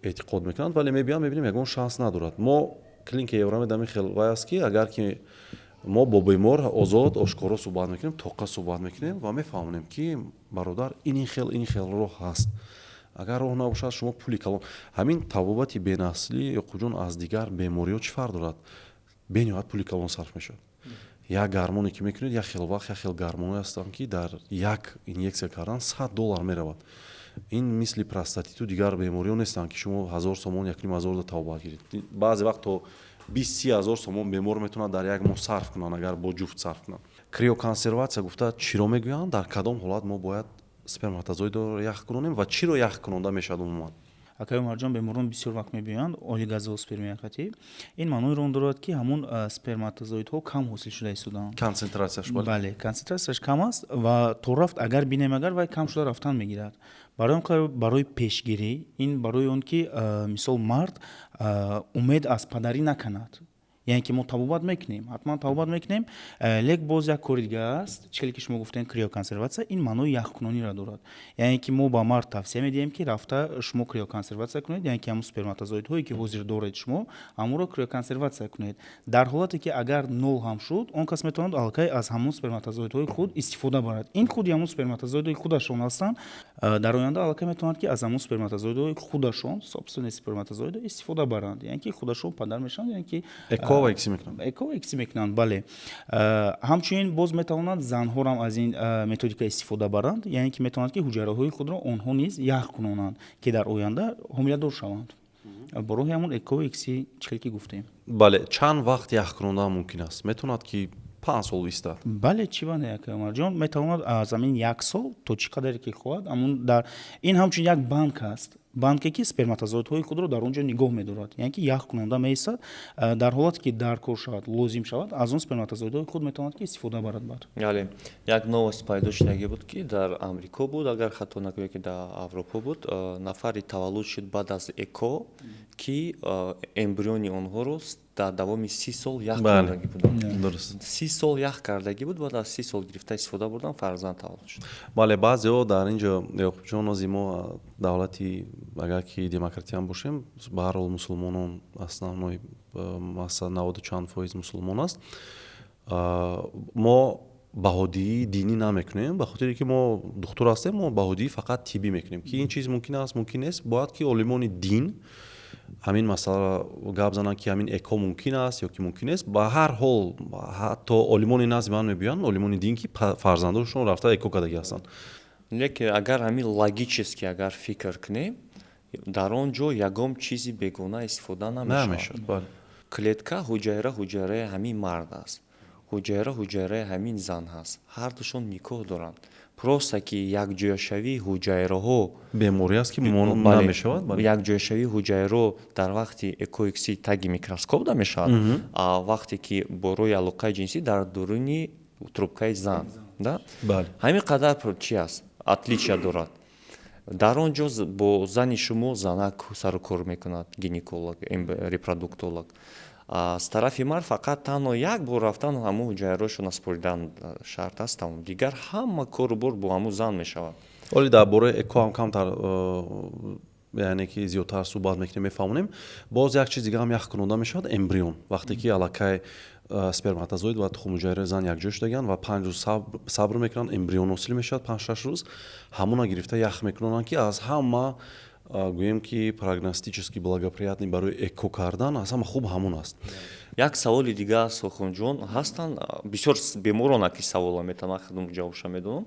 B: эътиқод мекунанд. Вале мебиям, мебинем, ягон шанс надорад. Мо клиникаи Евромед ҳамин хел вай аст, ки агар ки мо бо бемор озод, ошкоро суҳбат мекунем, тоқа суҳбат мекунем ва мефаҳмонем, ки бародар, ин хел, ин хел роҳ ҳаст. Агар роҳ набошад, шумо пули калон. Ҳамин табобати бенаслӣ, Ёқубҷон, аз дигар бемориҳо чӣ фарқ дорад? Бениҳоят пули калон сарф мешавад. Як гормоне, ки мекунед, як хел вақт, як хел гормонҳое ҳастанд, ки дар як инъексия кардан 100 доллар меравад. Ин мисли простатиту дигар бемориҳо нестанд, ки шумо 1000 сомон, 1500 да табобат гиред. Баъзе вақт то 20-30 ҳазор сомон бемор метавонад дар як моҳ сарф кунанд, агар бо ҷуфт сарф кунанд. Криоконсерватсия гуфта чиро мегӯянд? Дар кадом ҳолат мо бояд сперматозоидро ях кунонем ва чиро ях кунонда мешавад умуман?
C: Акаи Умарҷон, беморон бисёр вақт мебиёянд олигозооспермия қатӣ. Ин маъноиро он дорад, ки ҳамун сперматозоидҳо кам ҳосил шуда истодаанд.
B: Консентратсияш.
C: Бале, консентратсияш кам аст ва то рафт агар бинем, агар вай кам шуда рафтан мегирад. Барои он, барои пешгирӣ, ин барои он ки, мисол, мард умед аз падарӣ накунад. Яъне ки мо табобат мекунем, ҳатман табобат мекунем. Лек боз як кори дига аст, чӣ хеле ки шумо гуфтем, криоконсерватсия, ин маънои яхкунониро дорад. Яъне ки мо ба мард тавсия медиҳем, ки рафта шумо криоконсерватсия кунед, яъне ки ҳамун сперматозоидҳое, ки ҳозир доред шумо, ҳамонро криоконсерватсия кунед. Дар ҳолате ки агар нол ҳам шуд, он кас метавонад аллакай аз ҳамун сперматозоидҳои худ истифода барад. Ин худи ҳамун сперматозоидҳои худашон ҳастанд. Дар оянда аллакай метавонад, ки аз ҳамун сперматозоидҳои худашон, собственные сперматозоидҳо, истифода баранд, яъне ки худашон падар мешаванд, яъне ки
B: ЭКО ва ИКСИ мекунанд.
C: ЭКО ва ИКСИ мекунанд, бале. Ҳамчунин боз метавонанд занҳорам аз ин методика истифода баранд, яъне ки метавонанд, ки ҳуҷайраҳои худро онҳо низ ях кунонанд, ки дар оянда ҳомиладор шаванд бо роҳи ҳамун ЭКО, ИКСИ, чӣ хеле ки гуфтем.
B: Бале, чанд вақт ях кунондан мумкин аст? Метавонад, ки 5 сол истад.
C: Бале, чӣ ба не, ака Умарҷон, метавонад аз ҳамин як сол то чӣ қадаре ки хоҳад. Ҳамун дар ин ҳамчун як банк аст, банке ки сперматозоидҳои худро дар он ҷо нигоҳ медорад, яъне ки ях кунонда меистад. Дар ҳолате ки даркор шавад, лозим шавад, аз он сперматозоидҳои худ метавонад ки истифода барад баъд.
A: Бале, як новость пайдо шудагӣ буд, ки дар Амрико буд, агар хато накунем, ки дар Аврупо буд, нафаре таваллуд шуд баъд аз ЭКО, ки эмбриони онҳоро дар давоми 30 сол ях кардагӣ буданд. 30 сол ях кардагӣ буд, баъд аз 30 сол гирифта истифода бурдан, фарзанд таваллуд шуд.
B: Бале, баъзеҳо дар ин ҷо, Ёқубҷон, ози мо давлати агар ки демократиям бошем, ба ҳар ҳол мусулмонон, основной масса, наводу чанд фоиз мусулмон аст. Мо баҳодиҳии динӣ намекунем, ба хотире ки мо духтур ҳастем. Мо баҳодиҳӣ фақат тиббӣ мекунем, ки ин чиз мумкин аст, мумкин нест. Бояд ки олимони дин ҳамин масъаларо гап зананд, ки ҳамин ЭКО мумкин аст ё ки мумкин нест. Ба ҳар ҳол, ҳатто олимони назди ман мебиёянд, олимони дин, ки фарзандошон рафта ЭКО кардагӣ ҳастанд.
A: Лекин агар ҳамин логически агар фикр кунем, дар он ҷо ягон чизи бегона истифода намешавад. Клетка, ҳуҷайра ҳуҷайраи ҳамин мард аст, ҳуҷайра ҳуҷайраи ҳамин зан ҳаст, ҳардушон никоҳ доранд. Просто ки якҷояшавии ҳуҷайраҳо
B: Беморӣ аст, ки намешавад.
A: Якҷояшавии ҳуҷайраҳо дар вақти ЭКО ИКСИ таги микроскоп да мешавад, а вақте ки бо роҳи алоқаи ҷинсӣ дар дуруни трубкаи зан да. Ҳамин қадар чи аст, отличия дорад. Дар он ҷо бо зани шумо занак сару кор мекунад, гинеколог, репродуктолог. Аз тарафи мард фақат танҳо як бор рафтан, ҳамун ҳуҷайраҳошона споридан шарт аст, тамом. Дигар ҳама кору бор бо ҳамун зан мешавад.
B: Оли дар бораи ЭКО ҳам камтар, яъне ки зиёдтар суҳбат мекунем, мефаҳмонем. Боз як чиз дига ҳам ях кунонда мешавад, эмбрион. Вақте ки аллакай сперматозоид ва тухмуҷайраи зан якҷой шудагианд ва 5 рӯз сабр мекунанд, эмбрион ҳосил мешавад, 5-6 рӯз ҳамона гирифта ях мекунонанд, ки аз ҳама, гӯем ки, прогностически благоприятный барои ЭКО кардан аз ҳама хуб ҳамон аст.
A: Як саволи дига аст, Сохунҷон. Ҳастанд бисёр беморона, ки савола метавонам, ман худам ҷавобша медонам.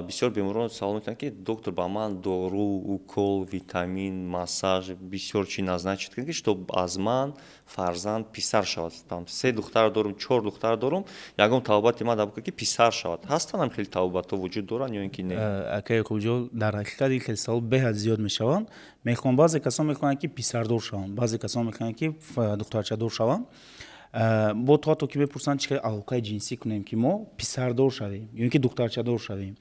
A: Бисёр беморон савол метавонанд, ки доктор, ба ман дору, укол, витамин, массаж, бисёр чи назначить кунед, ки чтоб аз ман фарзанд писар шавад. Там се духтар дорум, чор духтар дорум, ягон табобати ман дабукунед, ки писар шавад. Ҳастанд ҳам хеле табобатҳо вуҷуд доранд ё ин ки не?
C: Ака Яқубҷон, дар ҳақиқат ин хел савол беҳад зиёд мешаванд. Мехоҳам, баъзе касон мехоҳанд, ки писардор шаванд, баъзе касон мехоҳанд, ки духтарчадор шаванд. Бо то ҳатто ки мепурсанд, чӣ хел алоқаи ҷинсӣ кунем, ки мо писардор шавем ё ин ки духтарчадор шавем.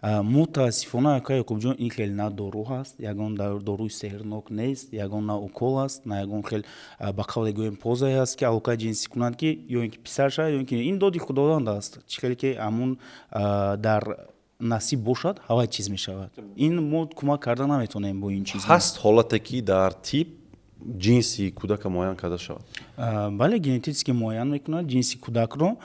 C: Мутаассифона, ака Яқубҷон, ин хел на дору ҳаст, ягон доруи сеҳрнок нест, ягон на укол аст, на ягон хел, ба қавле гӯем, позае ҳаст, ки алоқаи ҷинсӣ кунанд, ки ё ин ки писар шавад, ё ин ки ин доди Худованд аст. Чӣ хеле ки ҳамун дар насиб бошад, ҳавай чиз мешавад. Ин мо кӯмак карда наметавонем бо ин чиз.
B: Ҳаст ҳолате, ки дар тиб ҷинси кӯдака муайян карда шавад?
C: Бале, генетически муайян мекунад ҷинси кӯдакро,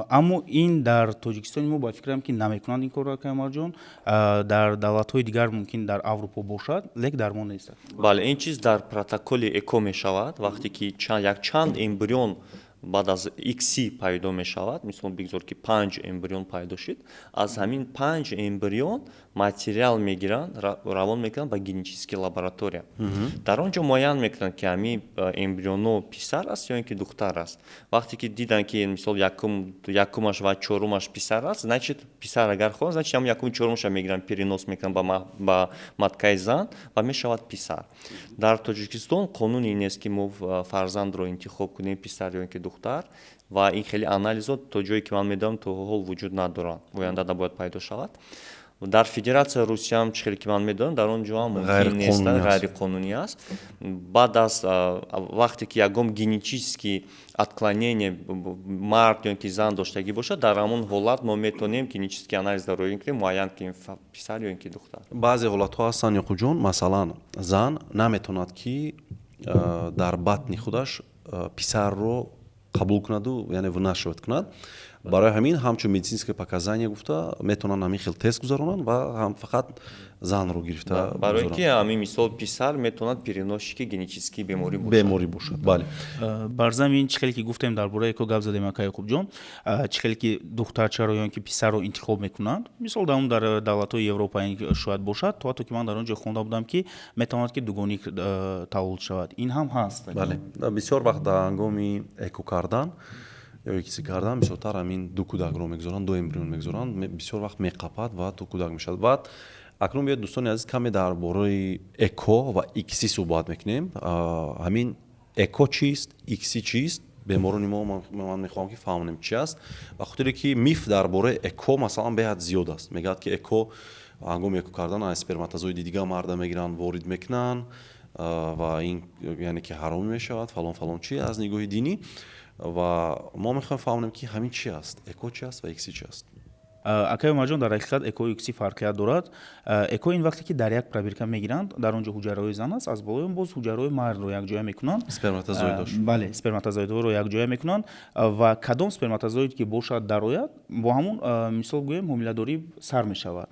C: аммо ин дар Тоҷикистони мо, ба фикрам, ки намекунанд ин корро, ака Умарҷон. Дар давлатҳои дигар мумкин, дар Аврупо бошад, лек дар мо нест.
A: Бале, ин чиз дар протоколи ЭКО мешавад. Вақте ки якчанд эмбрион баъд аз ИКСИ пайдо мешавад, мисол, бигзор ки панҷ эмбрион пайдо шуд, аз ҳамин панҷ эмбрион материал мегиранд, равон мекунанд ба генетический лаборатория. Дар он ҷо муайян мекунанд, ки ҳамин эмбрионо писар аст ё ин ки духтар аст. Вақте ки диданд, ки мисол якумаш ва чорумаш писар аст, значит, писар агар хоҳанд, значит, ҳамн якуми чорумаша мегиранд, перенос мекунанд ба маткаи зан ва мешавад писар. Дар Тоҷикистон қонуне нест, ки мо фарзандро интихоб кунем, писар ё ин ки духтар, ва ин хеле анализот, то ҷое ки ман медонам, то ҳол вуҷуд надоранд, оянда бояд пайдо шавад. Дар Федератсияи Русияам, чӣ хеле ки ман медонам, дар он ҷо ҳам мумкин нест, ғайриқонунӣ аст. Баъд аз вақте ки ягон генетический отклонение мард ё ки зан доштагӣ бошад, дар ҳамон ҳолат мо метавонем генетический анализ дароин кунем, муайян кунем, писар ё ин ки духтар.
B: Баъзе ҳолатҳо ҳастанд, Ёқубҷон, масалан, зан наметавонад, ки дар батни худаш писарро қабул кунаду, яъне вынашивать кунад. Барои ҳамин ҳамчун медицинское показание гуфта метавонанд ҳамин хел тест гузаронанд ва ҳам фақат занро гирифта.
A: Барои ки ҳамин мисол писар метавонад переносчики генетический беморӣ бошад.
B: Беморӣ бошад, бале.
C: Бар замин, чӣ хеле ки гуфтем, дар бораи ЭКО гап задем, ака Яқубҷон, чӣ хеле ки духтарчаро ё ин ки писарро интихоб мекунанд, мисол, дар он дар давлатҳои Европа шояд бошад, то ҳатто ки ман дар он ҷо хонда будам, ки метавонад, ки дугоник таваллуд шавад, ин ҳам ҳаст.
B: Бале, бисёр вақт дар ҳангоми ЭКО кардан Ё ИКСИ кардан бисёртар ҳамин ду кӯдакро мегузоранд, ду эмбрион мегузоранд, бисёр вақт меқапад ва ду кӯдак мешавад. Баъд акнун биёед, дӯстони азиз, каме дар бораи ЭКО ва ИКСИ суҳбат мекунем. Ҳамин ЭКО чист, ИКСИ чист? Беморони мо, ман мехоҳам, ки фаҳмонем, чи аст, ба хотире ки миф дар бораи ЭКО, масалан, беҳад зиёд аст. Мегӯяд, ки ЭКО, ҳангоми ЭКО кардан аз сперматозоиди дига марда мегиранд, ворид мекунанд ва ин яъне ки ҳаромӣ мешавад, фалон фалон чи аз нигоҳи динӣ. Ва мо мехоҳем фаҳмонем, ки ҳамин чи аст, ЭКО чи аст ва ИКСИ чи аст.
C: Акай Умарҷон, дар ҳақиқат ЭКО, ИКСИ фарқият дорад. ЭКО ин вақте ки дар як пробирка мегиранд, дар он ҷо ҳуҷайраҳои зан аст, аз болои он боз ҳуҷайраҳои мардро якҷоя мекунанд.
B: Сперматозоидош.
C: Бале, сперматозоидҳоро якҷоя мекунанд ва кадом сперматозоид ки бошад, дарояд, бо ҳамун, мисол гӯем, ҳомиладорӣ сар мешавад.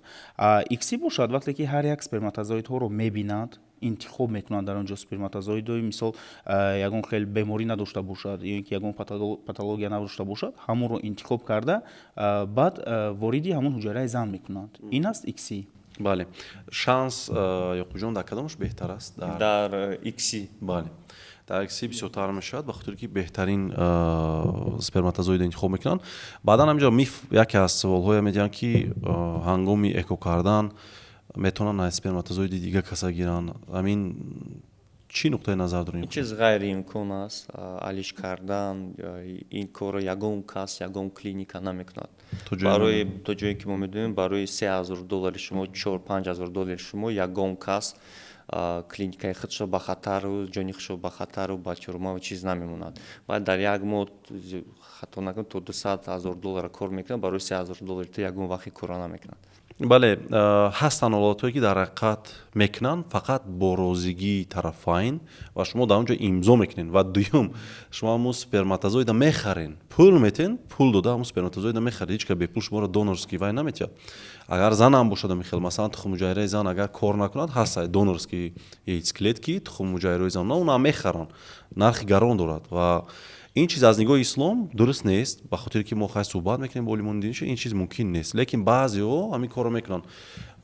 C: ИКСИ бошад, вақте ки ҳар як сперматозоидҳоро мебинанд, интихоб мекунанд, дар он ҷо сперматозоидҳои, мисол, ягон хел беморӣ надошта бошад ё ин ки ягон патология надошта бошад, ҳамонро интихоб карда, баъд вориди ҳамон ҳуҷайраи зан мекунанд. Ин аст ИКСИ.
B: Бале, шанс, Ёқубҷон, дар кадомаш беҳтар аст?
A: Дар ИКСИ.
B: Бале, дар ИКСИ бисёртар мешавад, ба хотире ки беҳтарин сперматозоидро интихоб мекунанд. Баъдан ҳаминҷо миф, яке аз саволҳое медиҳанд, ки ҳангоми ЭКО кардан метавонанд аз сперматозоиди дига каса гиранд. Ҳамин чӣ нуқтаи назар дорем?
A: Ин чиз ғайриимкон аст. Алиш кардан, ин корро ягон кас, ягон клиника намекунад. Барои то ҷое ки мо медонем, барои 3000 доллари шумо, 4-5 ҳазор доллари шумо ягон кас клиникаи худшо ба хатару, ҷони худшо ба хатару, ба тюрьма ва чиз намемонад. Баъд дар як моҳ, хато накунам, то 200 000 доллара кор мекунад, барои 3000 доллари ту ягон вақте корро намекунад.
B: Бале, ҳастанд ҳолатҳое, ки дар ҳақиқат мекунанд, фақат бо розигии тарафайн, ва шумо дар он ҷо имзо мекунед. Ва дуюм, шумо ҳамун сперматозоида мехарен, пул метен, пул дода ҳамун сперматозоида мехаред. Ҳеҷ кас бепул шуморо донорский вай наметиҳад. Агар занам бошад, михел, масалан, тухмуҷайраи зан агар кор накунад, ҳаст донорский яйцеклетки, тухмуҷайраи зан, унам мехаранд, нархи гарон дорад. Ва ин чиз аз нигоҳи ислом дуруст нест, ба хотире ки мо хай суҳбат мекунем бо олимони диниш, ин чиз мумкин нест. Лекин баъзеҳо ҳамин корро мекунанд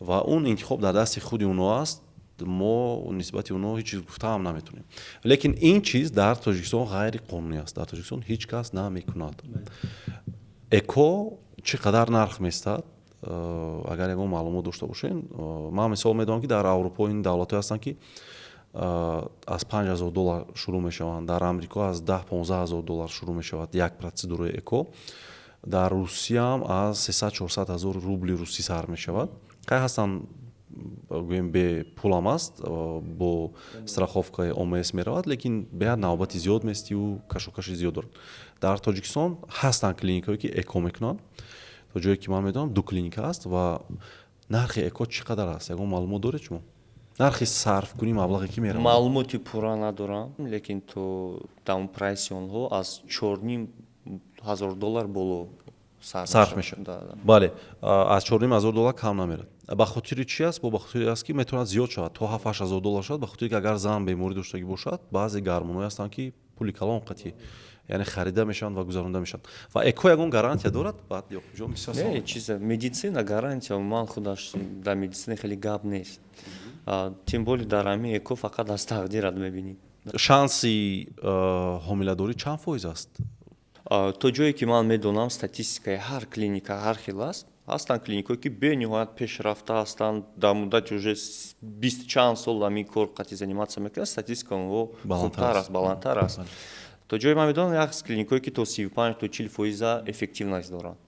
B: ва он интихоб дар дасти худи онҳо аст. Мо нисбати онҳо ҳеҷ чиз гуфтаам наметавонем. Лекин ин чиз дар Тоҷикистон ғайриқонунӣ аст, дар Тоҷикистон ҳеҷ кас намекунад. ЭКО чӣ қадар нарх местад, агар ягон маълумот дошта бошед? Ман мисол медонам, ки дар Аврупо ин давлатҳое ҳастанд, ки аз 5000 доллар шурӯъ мешаванд, дар Амрико аз 10-15 ҳазор доллар шурӯъ мешавад як процедураи ЭКО, дар Русияам аз 300-400 ҳазор рубли русӣ сар мешавад. Хай, ҳастанд, гӯем, бепулам аст, бо страховкаи ОМС меравад, лекин беҳад навбати зиёд местиву кашокаши зиёд дорад. Дар Тоҷикистон ҳастанд клиникаҳое, ки ЭКО мекунанд. То ҷое ки ман медонам, ду клиника аст. Ва нархи ЭКО чӣ қадар аст, ягон маълумот доред шумо, нархи сарфкунӣ, маблағе ки меравад?
A: Маълумоти пурра надорам, лекин то даун прайси онҳо аз 4500 доллар боло.
B: Сарф мешавад, бале, аз 4500 доллар кам намерад. Ба хотири чи аст? Бо ба хотири аст, ки метавонад зиёд шавад, то 7-8 ҳазор доллар шавад, ба хотире ки агар зан беморӣ доштагӣ бошад, баъзе гармонҳое ҳастанд, ки пули калон қатъӣ, яъне харида мешаванд ва гузаронда мешаванд. Ва ЭКО ягон гарантия дорад, баъд Ёқубҷон бисёр?
A: Не, чиз медицина гарантия, ман худаш дар медицина хеле гап нест, тем более дар ҳамин ЭКО фақат аз тақдират мебинӣ.
B: Шанси ҳомиладорӣ чанд фоиз аст?
A: То ҷое ки ман медонам, статистикаи ҳар клиника ҳар хел аст. Ҳастанд клиникҳое, ки бениҳоят пешрафта ҳастанд, дар муддати уже бист чанд сол ҳамин кор қатъи заниматься мекунанд, статистика онҳо хубтар аст, баландтар аст. То ҷое ман медонам, як клиникҳое, ки то 35, то 40 фоиза эффективность доранд.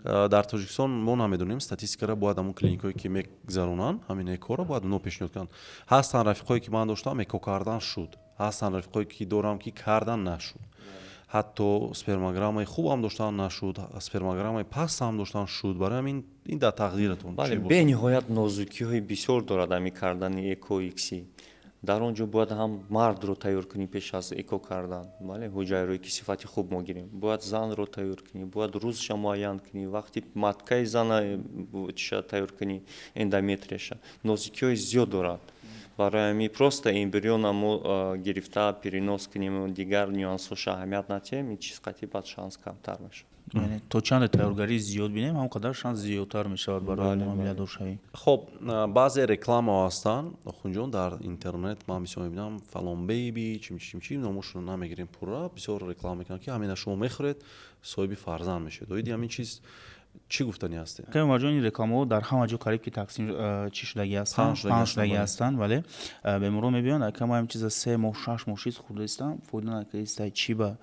B: Дар Тоҷикистон мо намедонем статистикаро, бояд ҳамон клиникҳое, ки мегузаронанд ҳамин ЭКОро, бояд онҳо пешниҳод кунанд. Ҳастанд рафиқҳое, ки ман доштам, ЭКО кардан шуд, ҳастанд рафиқҳое, ки дорам, ки кардан нашуд, ҳатто спермограммаи хубам доштан, нашуд, спермограммаи пастам доштан, шуд. Барои ҳамин ин дар тақдиратон.
A: Бале, бениҳоят нозукиҳои бисёр дорад ҳамин кардани ЭКО, ИКСИ. Дар он ҷо бояд ҳам мардро тайёр кунӣ пеш аз ЭКО кардан, бале, ҳуҷайрое ки сифати хуб мо гирем, бояд занро тайёр кунӣ, бояд рӯзша муайян кунӣ, вақти маткаи зана чиша тайёр кунӣ, эндометрияша. Нозукиҳои зиёд дорад. Барои ҳамин просто эмбриона мо гирифта перенос кунем, дигар нюансҳоша аҳамият натиҳем, ин чиз қатъи баъд шанс камтар мешавад.
C: Яъне то чанде тайёргарии зиёд бинем, ҳам қадар шанс зиёдтар мешавад барои ҳомиладоршавӣ.
B: Хоб, баъзе рекламаҳо ҳастанд, Охунҷон, дар интернет ман бисёр мебинам, фалон бейби, чим чим чим, номошро намегирем пурра, бисёр реклама мекунанд, ки ҳамина шумо мехӯред, соҳиби фарзанд мешавед. Оиди ҳамин чиз чӣ гуфтанӣ ҳастед?
C: Акай Умарҷон, ин рекламаҳо дар ҳама ҷо қариб ки тақсим чӣ шудагӣ ҳастанд, паҳн шудагӣ ҳастанд. Бале, беморон мебиёнд: «Ака, ма ҳамин чиза 3 моҳ, 6 моҳ шиз хӯрдаистам, фоида накардаистай, чӣ?» Ба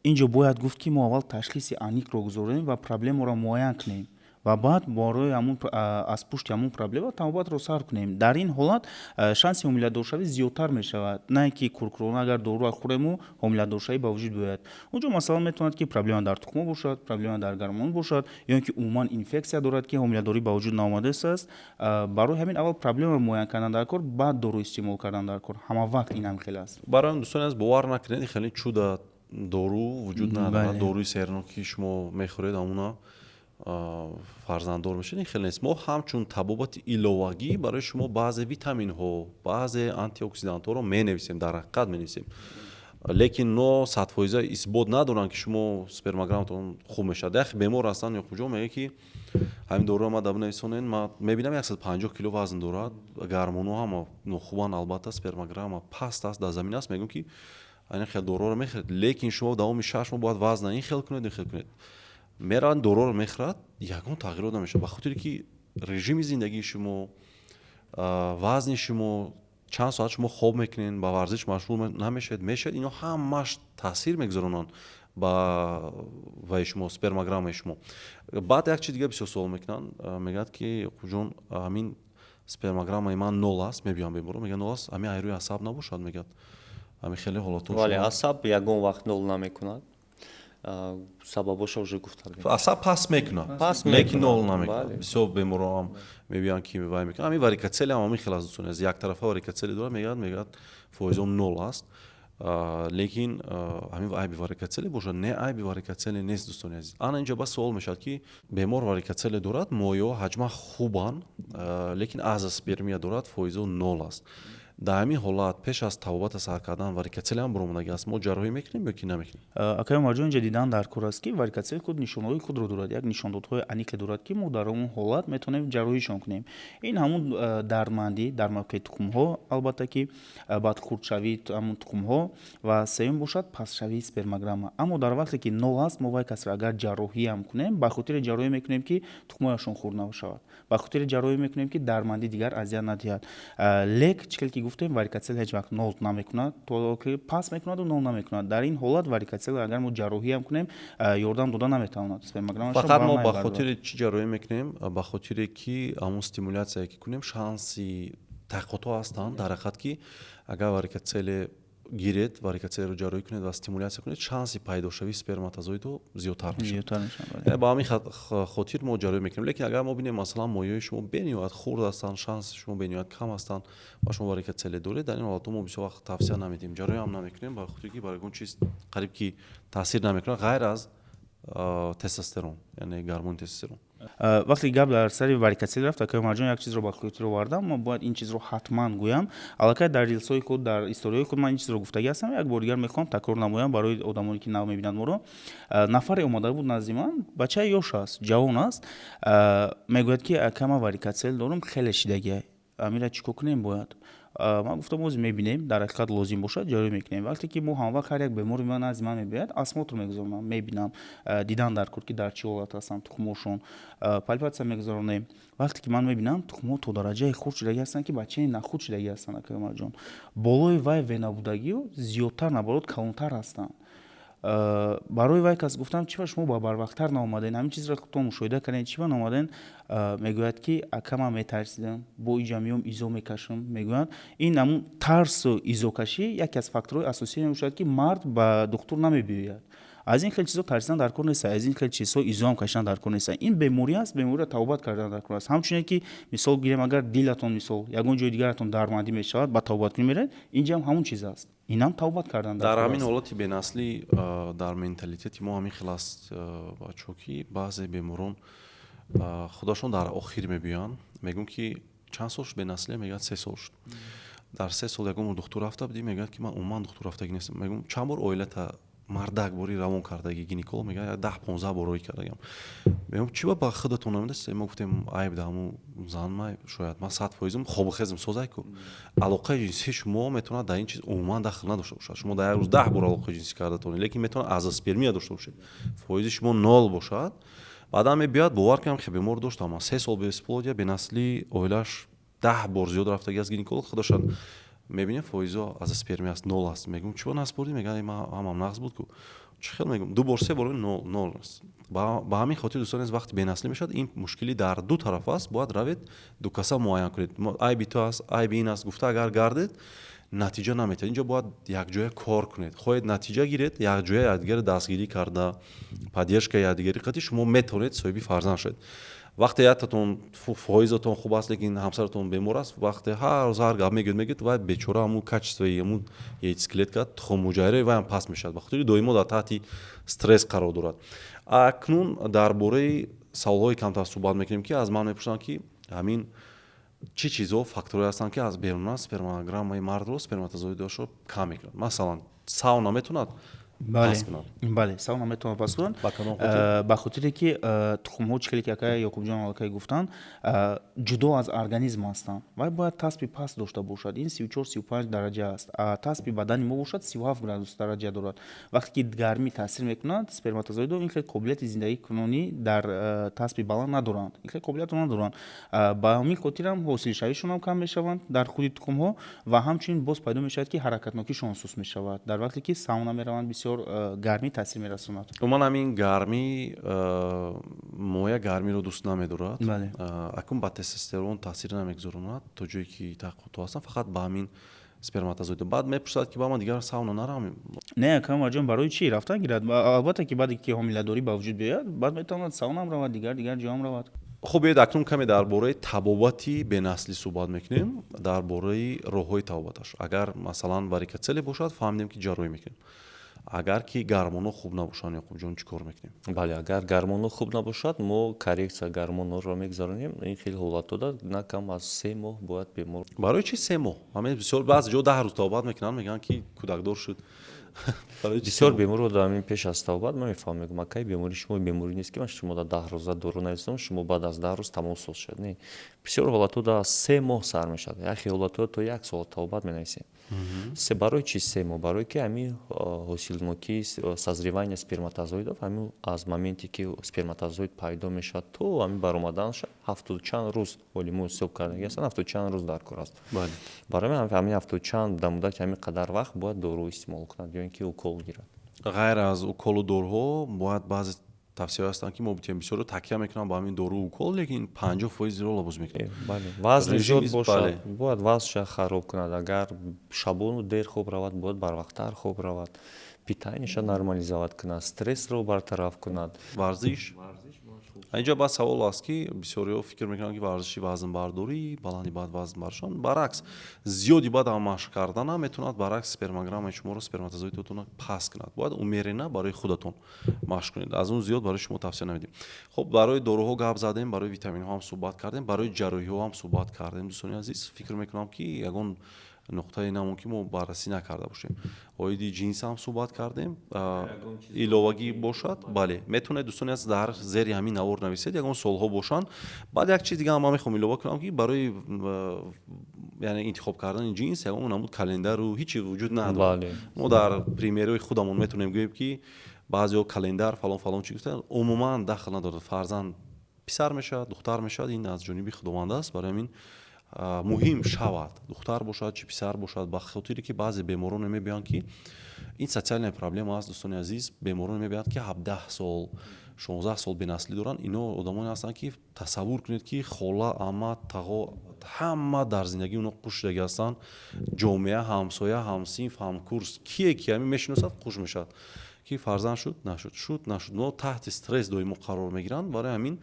C: ин ҷо бояд гуфт, ки мо аввал ташхиси аниқро гузорем ва проблемаро муайян кунем ва баъд барои ҳамун, аз пушти ҳамун проблема табобатро сар кунем. Дар ин ҳолат шанси ҳомиладоршавӣ зиёдтар мешавад, на ин ки куркурона агар доруро хӯрему ҳомиладоршавӣ ба вуҷуд биёяд. Онҷо, масалан, метавонад, ки проблема дар тухмҳо бошад, проблема дар гормон бошад ё ин ки умуман инфексия дорад, ки ҳомиладорӣ ба вуҷуд наомадааст. Барои ҳамин аввал проблемаро муайян кардан дар кор, баъд дору истеъмол кардан дар кор. Ҳама вақт ин ҳам хел аст.
B: Барои дӯстони азиз, бовар накунед, хеле чудо дору вуҷуд надорад. Доруи сернок, ки шумо мехӯред, ҳамуна фарзанддор мешавед, ин хеле нест. Мо ҳамчун табобати иловагӣ барои шумо баъзе витаминҳо, баъзе антиоксидантҳоро менависем, дар ҳақиқат менависем, лекин но 100% исбот надоранд, ки шумо спермограмматон хуб мешавад. Як бемор ҳастанд, Ёқубҷон, мегӯяд, ки ҳамин доруро ма да бинависонед. Ма мебинам, 150 кило вазн дорад, гормонҳо ҳама нохубанд, албатта спермограмма паст аст, дар замин аст. Мегӯям, ки ин хел доруро мехӯред, лекин шумо давоми 6 моҳ бояд вазна ин хел кунед, ин хел кунед. Мераванд, доруро мехӯрад, ягон тағйирот намешавад, ба хотире ки режими зиндагии шумо, вазни шумо, чанд соат шумо хоб мекунед, ба варзиш машғул намешавед, мешавед, ино ҳамаш таъсир мегузаронанд ба ваи шумо, спермограммаи шумо. Баъд як чиз дига бисёр суол мекунанд, мегӯяд, ки Ёқубҷон, ҳамин спермограммаи ман нол аст. Мебиёям беморо, мегӯяд, нол аст, ҳамин айрӯи асаб набошад, мегӯяд, ҳамин хеле ҳолатҳо.
A: Вале асаб ягон вақт нол намекунад, сабабоша уже гуфтам.
B: Асаб паст мекунад, лекин нол намекунад. Бисёр беморон мебиёянд, ки вай мекунад, ҳамин варикоцеле ҳам ҳамин хел аст, дӯстони азиз. Яктарафа варикоцеле дорад, мегӯяд, фоизом нол аст, лекин ҳамин айби варикоцеле бошад? Не, айби варикоцеле нест, дӯстони азиз. Ана инҷо бас суол мешавад, ки бемор варикоцеле дорад, моеъҳо ҳаҷма хубанд, лекин азоспермия дорад, фоизо нол аст. Дар ҳамин ҳолат, пеш аз табобата сар кардан, варикоцеле ҳам баромадагӣ аст, мо ҷарроҳӣ мекунем ё ки намекунем?
C: Акай Умарҷон, инҷа дидан дар кор аст, ки варикоцеле худ нишонҳои худро дорад, як нишондодҳои аниқе дорад, ки мо дар он ҳолат метавонем ҷарроҳишон кунем. Ин ҳамун дардмандӣ дар мавқеи тухмҳо, албатта ки баъд хурдшавии ҳамун тухмҳо ва сеюм бошад пастшавии спермограмма. Аммо дар вақте ки нол аст, мо вай касро агар ҷарроҳиам кунем, ба хотири ҷарроҳӣ мекунем, ки тухмҳояшон хурд нашавад, ба хотири ҷарроҳӣ мекунем, ки дардмандӣ дигар азият надиҳад. Лек чӣ хел ки гуфтем, варикоцел ҳеҷ вақт нол намекунад, то ки паст мекунаду нол намекунад. Дар ин ҳолат варикоцел агар мо ҷарроҳиам кунем, ёрдам дода наметавонад.
B: Фақат мо ба хотири чӣ ҷарроҳӣ мекунем? Ба хотире ки ҳамун стимуляция ки кунем, шанси таҳқиқотҳо ҳастанд дар ҳақиқат, ки агар варикоцеле гиред, варикоцелеро ҷарроҳӣ кунед ва стимуляция кунед, шанси пайдошавии сперматозоидҳо зиёдтар мешавад. Ба ҳамин хотир мо ҷарроҳӣ мекунем. Лекин агар мо бинем, масалан, моеъҳои шумо бениҳоят хурд ҳастанд, шанси шумо бениҳоят кам ҳастанд ва шумо варикоцеле доред, дар ин ҳолатҳо мо бисёр вақт тавсия намедиҳем, ҷарроҳӣ ҳам намекунем, ба хотире ки бар ягон чиз қариб ки таъсир намекунад, ғайр аз тестостерон, яъне гормони тестостерон.
C: Вақте гап дар сари варикоцеле рафт, акай Умарҷон, як чизро ба хотир овардам. Ман бояд ин чизро ҳатман гӯям. Аллакай дар рилсҳои худ, дар историҳои худ ман ин чизро гуфтагӣ ҳастам, як бор дигар мехоҳам такрор намоям барои одамоне, ки нав мебинанд моро. Нафаре омада буд назди ман, бачаи ёш аст, ҷавон аст, мегӯяд, ки ака, ман варикоцеле дорам, хеле шидагиай, амира чӣ кор кунем бояд? Ман гуфтам, оз мебинем, дар ҳақиқат лозим бошад, ҷарроҳӣ мекунем. Вақте ки мо ҳамвақт ҳар як бемори ман назди ман мебиёяд, осмотр мегузаронам, мебинам, дидан дар кор, ки дар чӣ ҳолат ҳастанд тухмҳошон, пальпация мегузаронем. Вақте ки ман мебинам, тухмҳо то дараҷаи хурд шудагӣ ҳастанд, ки бачаи нахурд шудагӣ ҳастанд, акай Умарҷон. Болои вай венабудагиҳо зиёдтар, наоборот, калонтар ҳастанд. Барои вай кас гуфтам: «Чӣ ба шумо ба барвақттар наомаден? Ҳамин чизро худтон мушоҳида кардем, чӣ ба наомаден?» Мегӯяд, ки ака, ман метарсидам, бо иҷа меом, изо мекашам, мегӯяд. Ин ҳамун тарсу изокашӣ яке аз факторҳои асосие мебошад, ки мард ба духтур намебиёяд. Аз ин хел чизҳо тарсидан дар кор нест, аз ин хел чизҳо изоам кашидан дар кор нест. Ин беморӣ аст, бемориро табобат кардан дар кор аст. Ҳамчунин ки, мисол гирем, агар дилатон, мисол, ягон ҷои дигаратон дардмандӣ мешавад, ба табобаткунӣ меравед, инҷаам ҳамун чиз аст, инам табобат кардан.
B: Дар ҳамин ҳолати бенаслӣ, дар менталитети мо ҳамин хел аст, бачаҳо, ки баъзе беморон худашон дар охир мебиёянд. Мегӯм, ки чанд сол шуд бенаслӣ? Мегӯяд, 3 сол шуд. Дар 3 сол ягон бор духтур рафта будӣ? Мегӯяд, ки ман умуман духтур рафтагӣ нестам. Мегӯм, чанд бор оилата Мардак бори равон кардаги гинеколог мега, 10-15 бор рой кардагам. Мегӯям, чӣ ба худатон намедаст? Мо гуфтем, айб да ҳамун зан май, шояд ман 100%-м хобу хезм созай ку. Алоқаи ҷинсии шумо метавонад дар ин чиз умуман дахл надошта бошад. Шумо дар як рӯз 10 бор алоқаи ҷинсӣ карда тавонед, лекин метавонад азоспермия дошта бошед, фоизи шумо нол бошад. Баъдан мебиёяд, бовар кунам, ки бемор доштам ман, 3 сол бесплодия, бенаслӣ, оилааш 10 бор зиёд рафтаги аз гинеколог. Худашон мебинем, фоизо азоспермия аст, нол аст. Мегӯм, чӣ ба наспордӣ? Мегӯяд, ҳамам нағз буд ку. Чӣ хел? Мегӯм, ду бор, се бор, нол, нол аст. Ба ҳамин хотир, дӯстон азиз, вақти бенаслӣ мешавад, ин мушкилӣ дар ду тараф аст. Бояд равед, дукаса муайян кунед. Айби ту аст, айби ин аст гуфта агар гардед, натиҷа наметиҳад. Инҷо бояд якҷоя кор кунед. Хоҳед натиҷа гиред, якҷоя якдигаро дастгирӣ карда, поддержка якдигари қати шумо метавонед соҳиби фарзанд шавед. Вақте яктатон фоизатон хуб аст, лекин ҳамсаратон бемор аст, вақте ҳар рӯз ҳар гап мегӯед, мегӯед, вай бечора ҳамун качество и ҳамун яйцеклетка, тухммуҷайраи вайам паст мешавад, ба хотири доимо дар таҳти стресс қарор дорад. Акнун дар бораи саволҳои камтар суҳбат мекунем, ки аз ман мепурсанд, ки ҳамин чӣ чизҳо, факторҳое ҳастанд, ки аз беруна спермограммаи мардро, сперматозоидашро кам мекунад. Масалан, сауна метавонад?
C: Бале, сауна метавонад пас кунад, ба хотире ки тухмҳо, чӣ хеле ки акай Ёқубҷон аллакай гуфтанд, ҷудо аз организм ҳастанд. Вай бояд таспи паст дошта бошад, ин 34-35 дараҷа аст. Таспи бадани мо бошад, 37 градус дараҷа дорад. Вақте ки гармӣ таъсир мекунад, сперматозоидо ин хел қобилияти зиндагикунонӣ дар таспи баланд надоранд, ин хел қобилиятро надоранд. Ба ҳамин хотирам ҳосилшавишонам кам мешаванд дар худи тухмҳо ва ҳамчунин боз пайдо мешавад, ки ҳаракатнокишон суст мешавад. Дар вақте ки сауна мераванд, бисёр гармӣ таъсир мерасонад.
B: Умуман, ҳамин гармӣ, моя гармиро дӯст намедорад. Акун ба тестостерон таъсир намегузоронад, то ҷое ки таҳқиқотҳо ҳастанд, фақат ба ҳамин сперматозоид. Баъд мепурсад, ки ба ман дигар сауна нарам?
C: Не, акамарҷон, барои чӣ рафтан гирад? Албатта, ки баъде ки ҳомиладорӣ ба вуҷуд биёяд, баъд метавонад саунаам равад, дигар дигар ҷоам равад.
B: Хуб, биёед, акнун каме дар бораи табобати бенаслӣ суҳбат мекунем, дар бораи роҳҳои табобаташ. Агар, масалан, варикоцеле бошад, фаҳмидем, ки ҷарроҳӣ мекунем. Агар ки гормонҳо хуб набошанд, Ёқубҷон, чӣ кор мекунем?
A: Бале, агар гормонҳо хуб набошад, мо коррекция гормонҳоро мегузаронем. Ин хел ҳолатҳода на кам аз 3 моҳ бояд бемор.
B: Барои чӣ 3 моҳ? Ҳамин бисёр, баъзе ҷо 10 рӯз табобат мекунанд, мегӯянд, ки кӯдакдор шуд.
A: Бисёр беморро дар ҳамин пеш аз табобат ман мефаҳмам, мегӯям, акай, бемории шумо беморӣ нест, ки ман шумо дар 10 рӯза дору нависам, шумо баъд аз 10 рӯз тамом соз шавед. Не, бисёр ҳолатҳо дар 3 моҳ сар мешавад, яхе ҳолатҳо то як сол табобат менависем. Барои чӣ 3 моҳ? Барое ки ҳамин ҳосилнокии, созревания сперматозоидов, ҳамин аз моменте ки сперматозоид пайдо мешавад то ҳамин баромаданаш ҳафтоду чанд рӯз, олимо ҳисоб кардаги ҳастанд, ҳафтоду чанд рӯз дар кор аст. Барои ҳамин ҳафтоду чанд, дар муддати ҳамин қадар вақт бояд дору истеъмол кунад ё ин ки укол гирад.
B: Ғайр аз уколу доруҳо, бояд баъзе тавсияҳое ҳастанд, ки мо битем. Бисёро такя мекунам ба ҳамин дору, укол, лекин 50% рола боз мекунад.
A: Бале, вазни зиёд бошад, бояд вазнша хароб кунад. Агар шабону дер хоб равад, бояд барвақттар хоб равад, питание ша нормализовать кунад, стрессро бартараф кунад.
B: Варзиш. Инҷо баъд савол аст, ки бисёриҳо фикр мекунанд, ки варзиши вазнбардорӣ, баланди баъд вазнбаршон. Баръакс, зиёди баъд машқ карданам метавонад баръакс спермограммаи шуморо, сперматозоидотонро паст кунад. Бояд умеренно барои худатон машқ кунед, аз он зиёд барои шумо тавсия намедиҳем. Хуб, барои доруҳо гап задем, барои витаминҳо ҳам суҳбат кардем, барои ҷарроҳиҳо ҳам суҳбат кардем. Дӯстони азиз, фикр мекунам, ки ягон нуқтае намон, ки мо баррасӣ накарда бошем. Оиди ҷинс ҳам суҳбат кардем. Иловагӣ бошад, бале, метавонед, дӯстони азиз, дар зери ҳамин навор нависед, ягон суолҳо бошанд. Баъд як чиз дига ҳам ман мехоҳам илова кунам, ки барои, яъне, интихоб кардани ҷинс ягон намуд календару ҳичи вуҷуд надорад. Мо дар пример ои худамон метавонем гӯем, ки баъзеҳо календар, фалон фалон чи гуфтанд, умуман дахл надорад. Фарзанд писар мешавад, духтар мешавад, ин аз ҷониби Худованд аст. Барои ҳамин муҳим шавад, духтар бошад чи писар бошад, ба хотире ки баъзе бемороне мебиёянд, ки ин социальная проблема аст, дӯстони азиз. Бемороне мебиёянд, ки 17 сол, 16 сол бенаслӣ доранд. Ино одамоне ҳастанд, ки тасаввур кунед, ки хола, ама, тағо, ҳама дар зиндагии оно қуш шудагӣ ҳастанд. Ҷомеа, ҳамсоя, ҳамсинф, ҳамкурс, кие ки ҳамин мешиносад, қуш мешавад, ки фарзанд шуд, нашуд, шуд, нашуд. Но таҳти стресс доимо қарор мегиранд. Барои ҳамин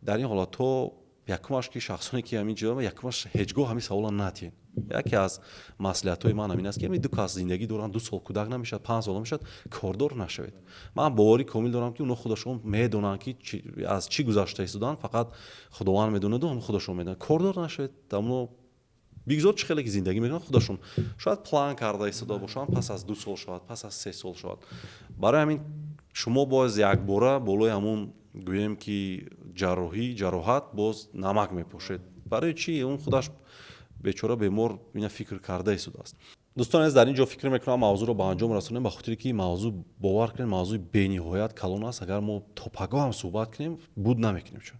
B: дар ин ҳолатҳо якумаш, ки шахсоне ки ҳамин ҷо, якумаш, ҳеҷ гоҳ ҳамин савола натиҳед. Яке аз маслиҳатҳои ман ҳамин аст, ки ҳамин ду кас зиндагӣ доранд, 2 сол кӯдак намешавад, 5 сол намешавад, кордор нашавед. Ман боварӣ комил дорам, ки онҳо худашон медонанд, ки аз чӣ гузашта истоданд. Фақат Худованд медонаду ҳам худашон медонанд. Кордор нашавед, амно Бигзор чӣ хеле ки зиндагӣ мекунанд, худашон шояд план карда истода бошанд, пас аз 2 сол шавад, пас аз 3 сол шавад. Барои ҳамин шумо боз якбора болои ҳамун, гӯем ки, ҷарроҳӣ, ҷароҳат боз намак мепошед. Барои чӣ? Он худаш бечора бемор ина фикр карда истодааст. Дӯстони азиз, дар ин ҷо фикр мекунам, мавзӯъро ба анҷом расонем, ба хотире ки мавзӯъ, бовар кунед, мавзӯи бениҳоят калон аст. Агар мо то пагоҳ ҳам суҳбат кунем, буд намекунем. Чун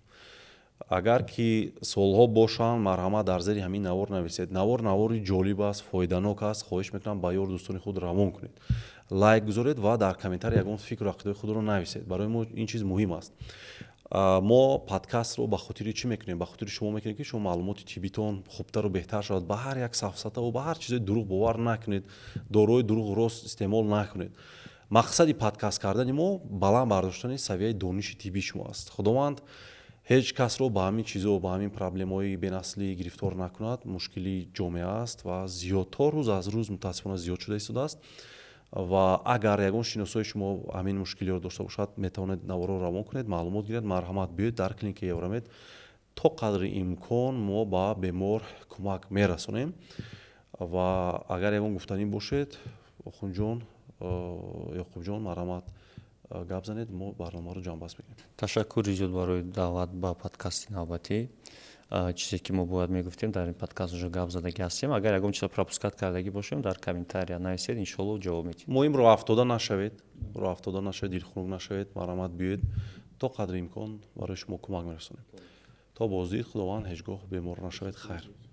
B: агар ки суолҳо бошанд, марҳамат, дар зери ҳамин навор нависед. Навор навори ҷолиб аст, фоиданок аст. Хоҳиш мекунам, ба ёру дӯстони худ равон кунед, лайк гузоред ва дар комментарий ягон фикру ақидаи худро нависед. Барои мо ин чиз муҳим аст. Мо подкастро ба хотири чӣ мекунем? Ба хотири шумо мекунем, ки шумо маълумоти тиббитон хубтару беҳтар шавад. Ба ҳар як сафсатаву ба ҳар чизои дурӯғ бовар накунед, доруҳои дурӯғ рост истеъмол накунед. Мақсади подкаст кардани мо баланд бардоштани савияи дониши тиббии шумо аст. Худованд ҳеҷ касро ба ҳамин чизо, ба ҳамин проблемаҳои бенаслӣ гирифтор накунад. Мушкили ҷомеа аст ва зиёдтар рӯз аз рӯз, мутаассифона, зиёд шуда истодааст. Ва агар ягон шиносои шумо ҳамин мушкилиро дошта бошад, метавонед наворро равон кунед, маълумот гиред. Марҳамат, биёед дар клиникаи Евромед, то қадри имкон мо ба бемор кӯмак мерасонем. Ва агар ягон гуфтанӣ бошед, Охунҷон, Ёқубҷон, марҳамат, гап занед, мо барномаро ҷамъбаст мекунем.
A: Ташаккури зиёд барои даъват ба подкасти навбатӣ. Чизе ки мо бояд мегуфтем, дар ин подкаст уже гап задагӣ ҳастем. Агар ягон чизо пропускать кардагӣ бошем, дар комментария нависед, иншоалло, ҷавоб медиҳем.
B: Муҳим, роҳафтода нашавед, роҳафтода нашавед, дилхунук нашавед. Марҳамат, биёед, то қадри имкон барои шумо кӯмак мерасонем. То боздид, худованд ҳеҷ гоҳ бемор нашавед. Хайр.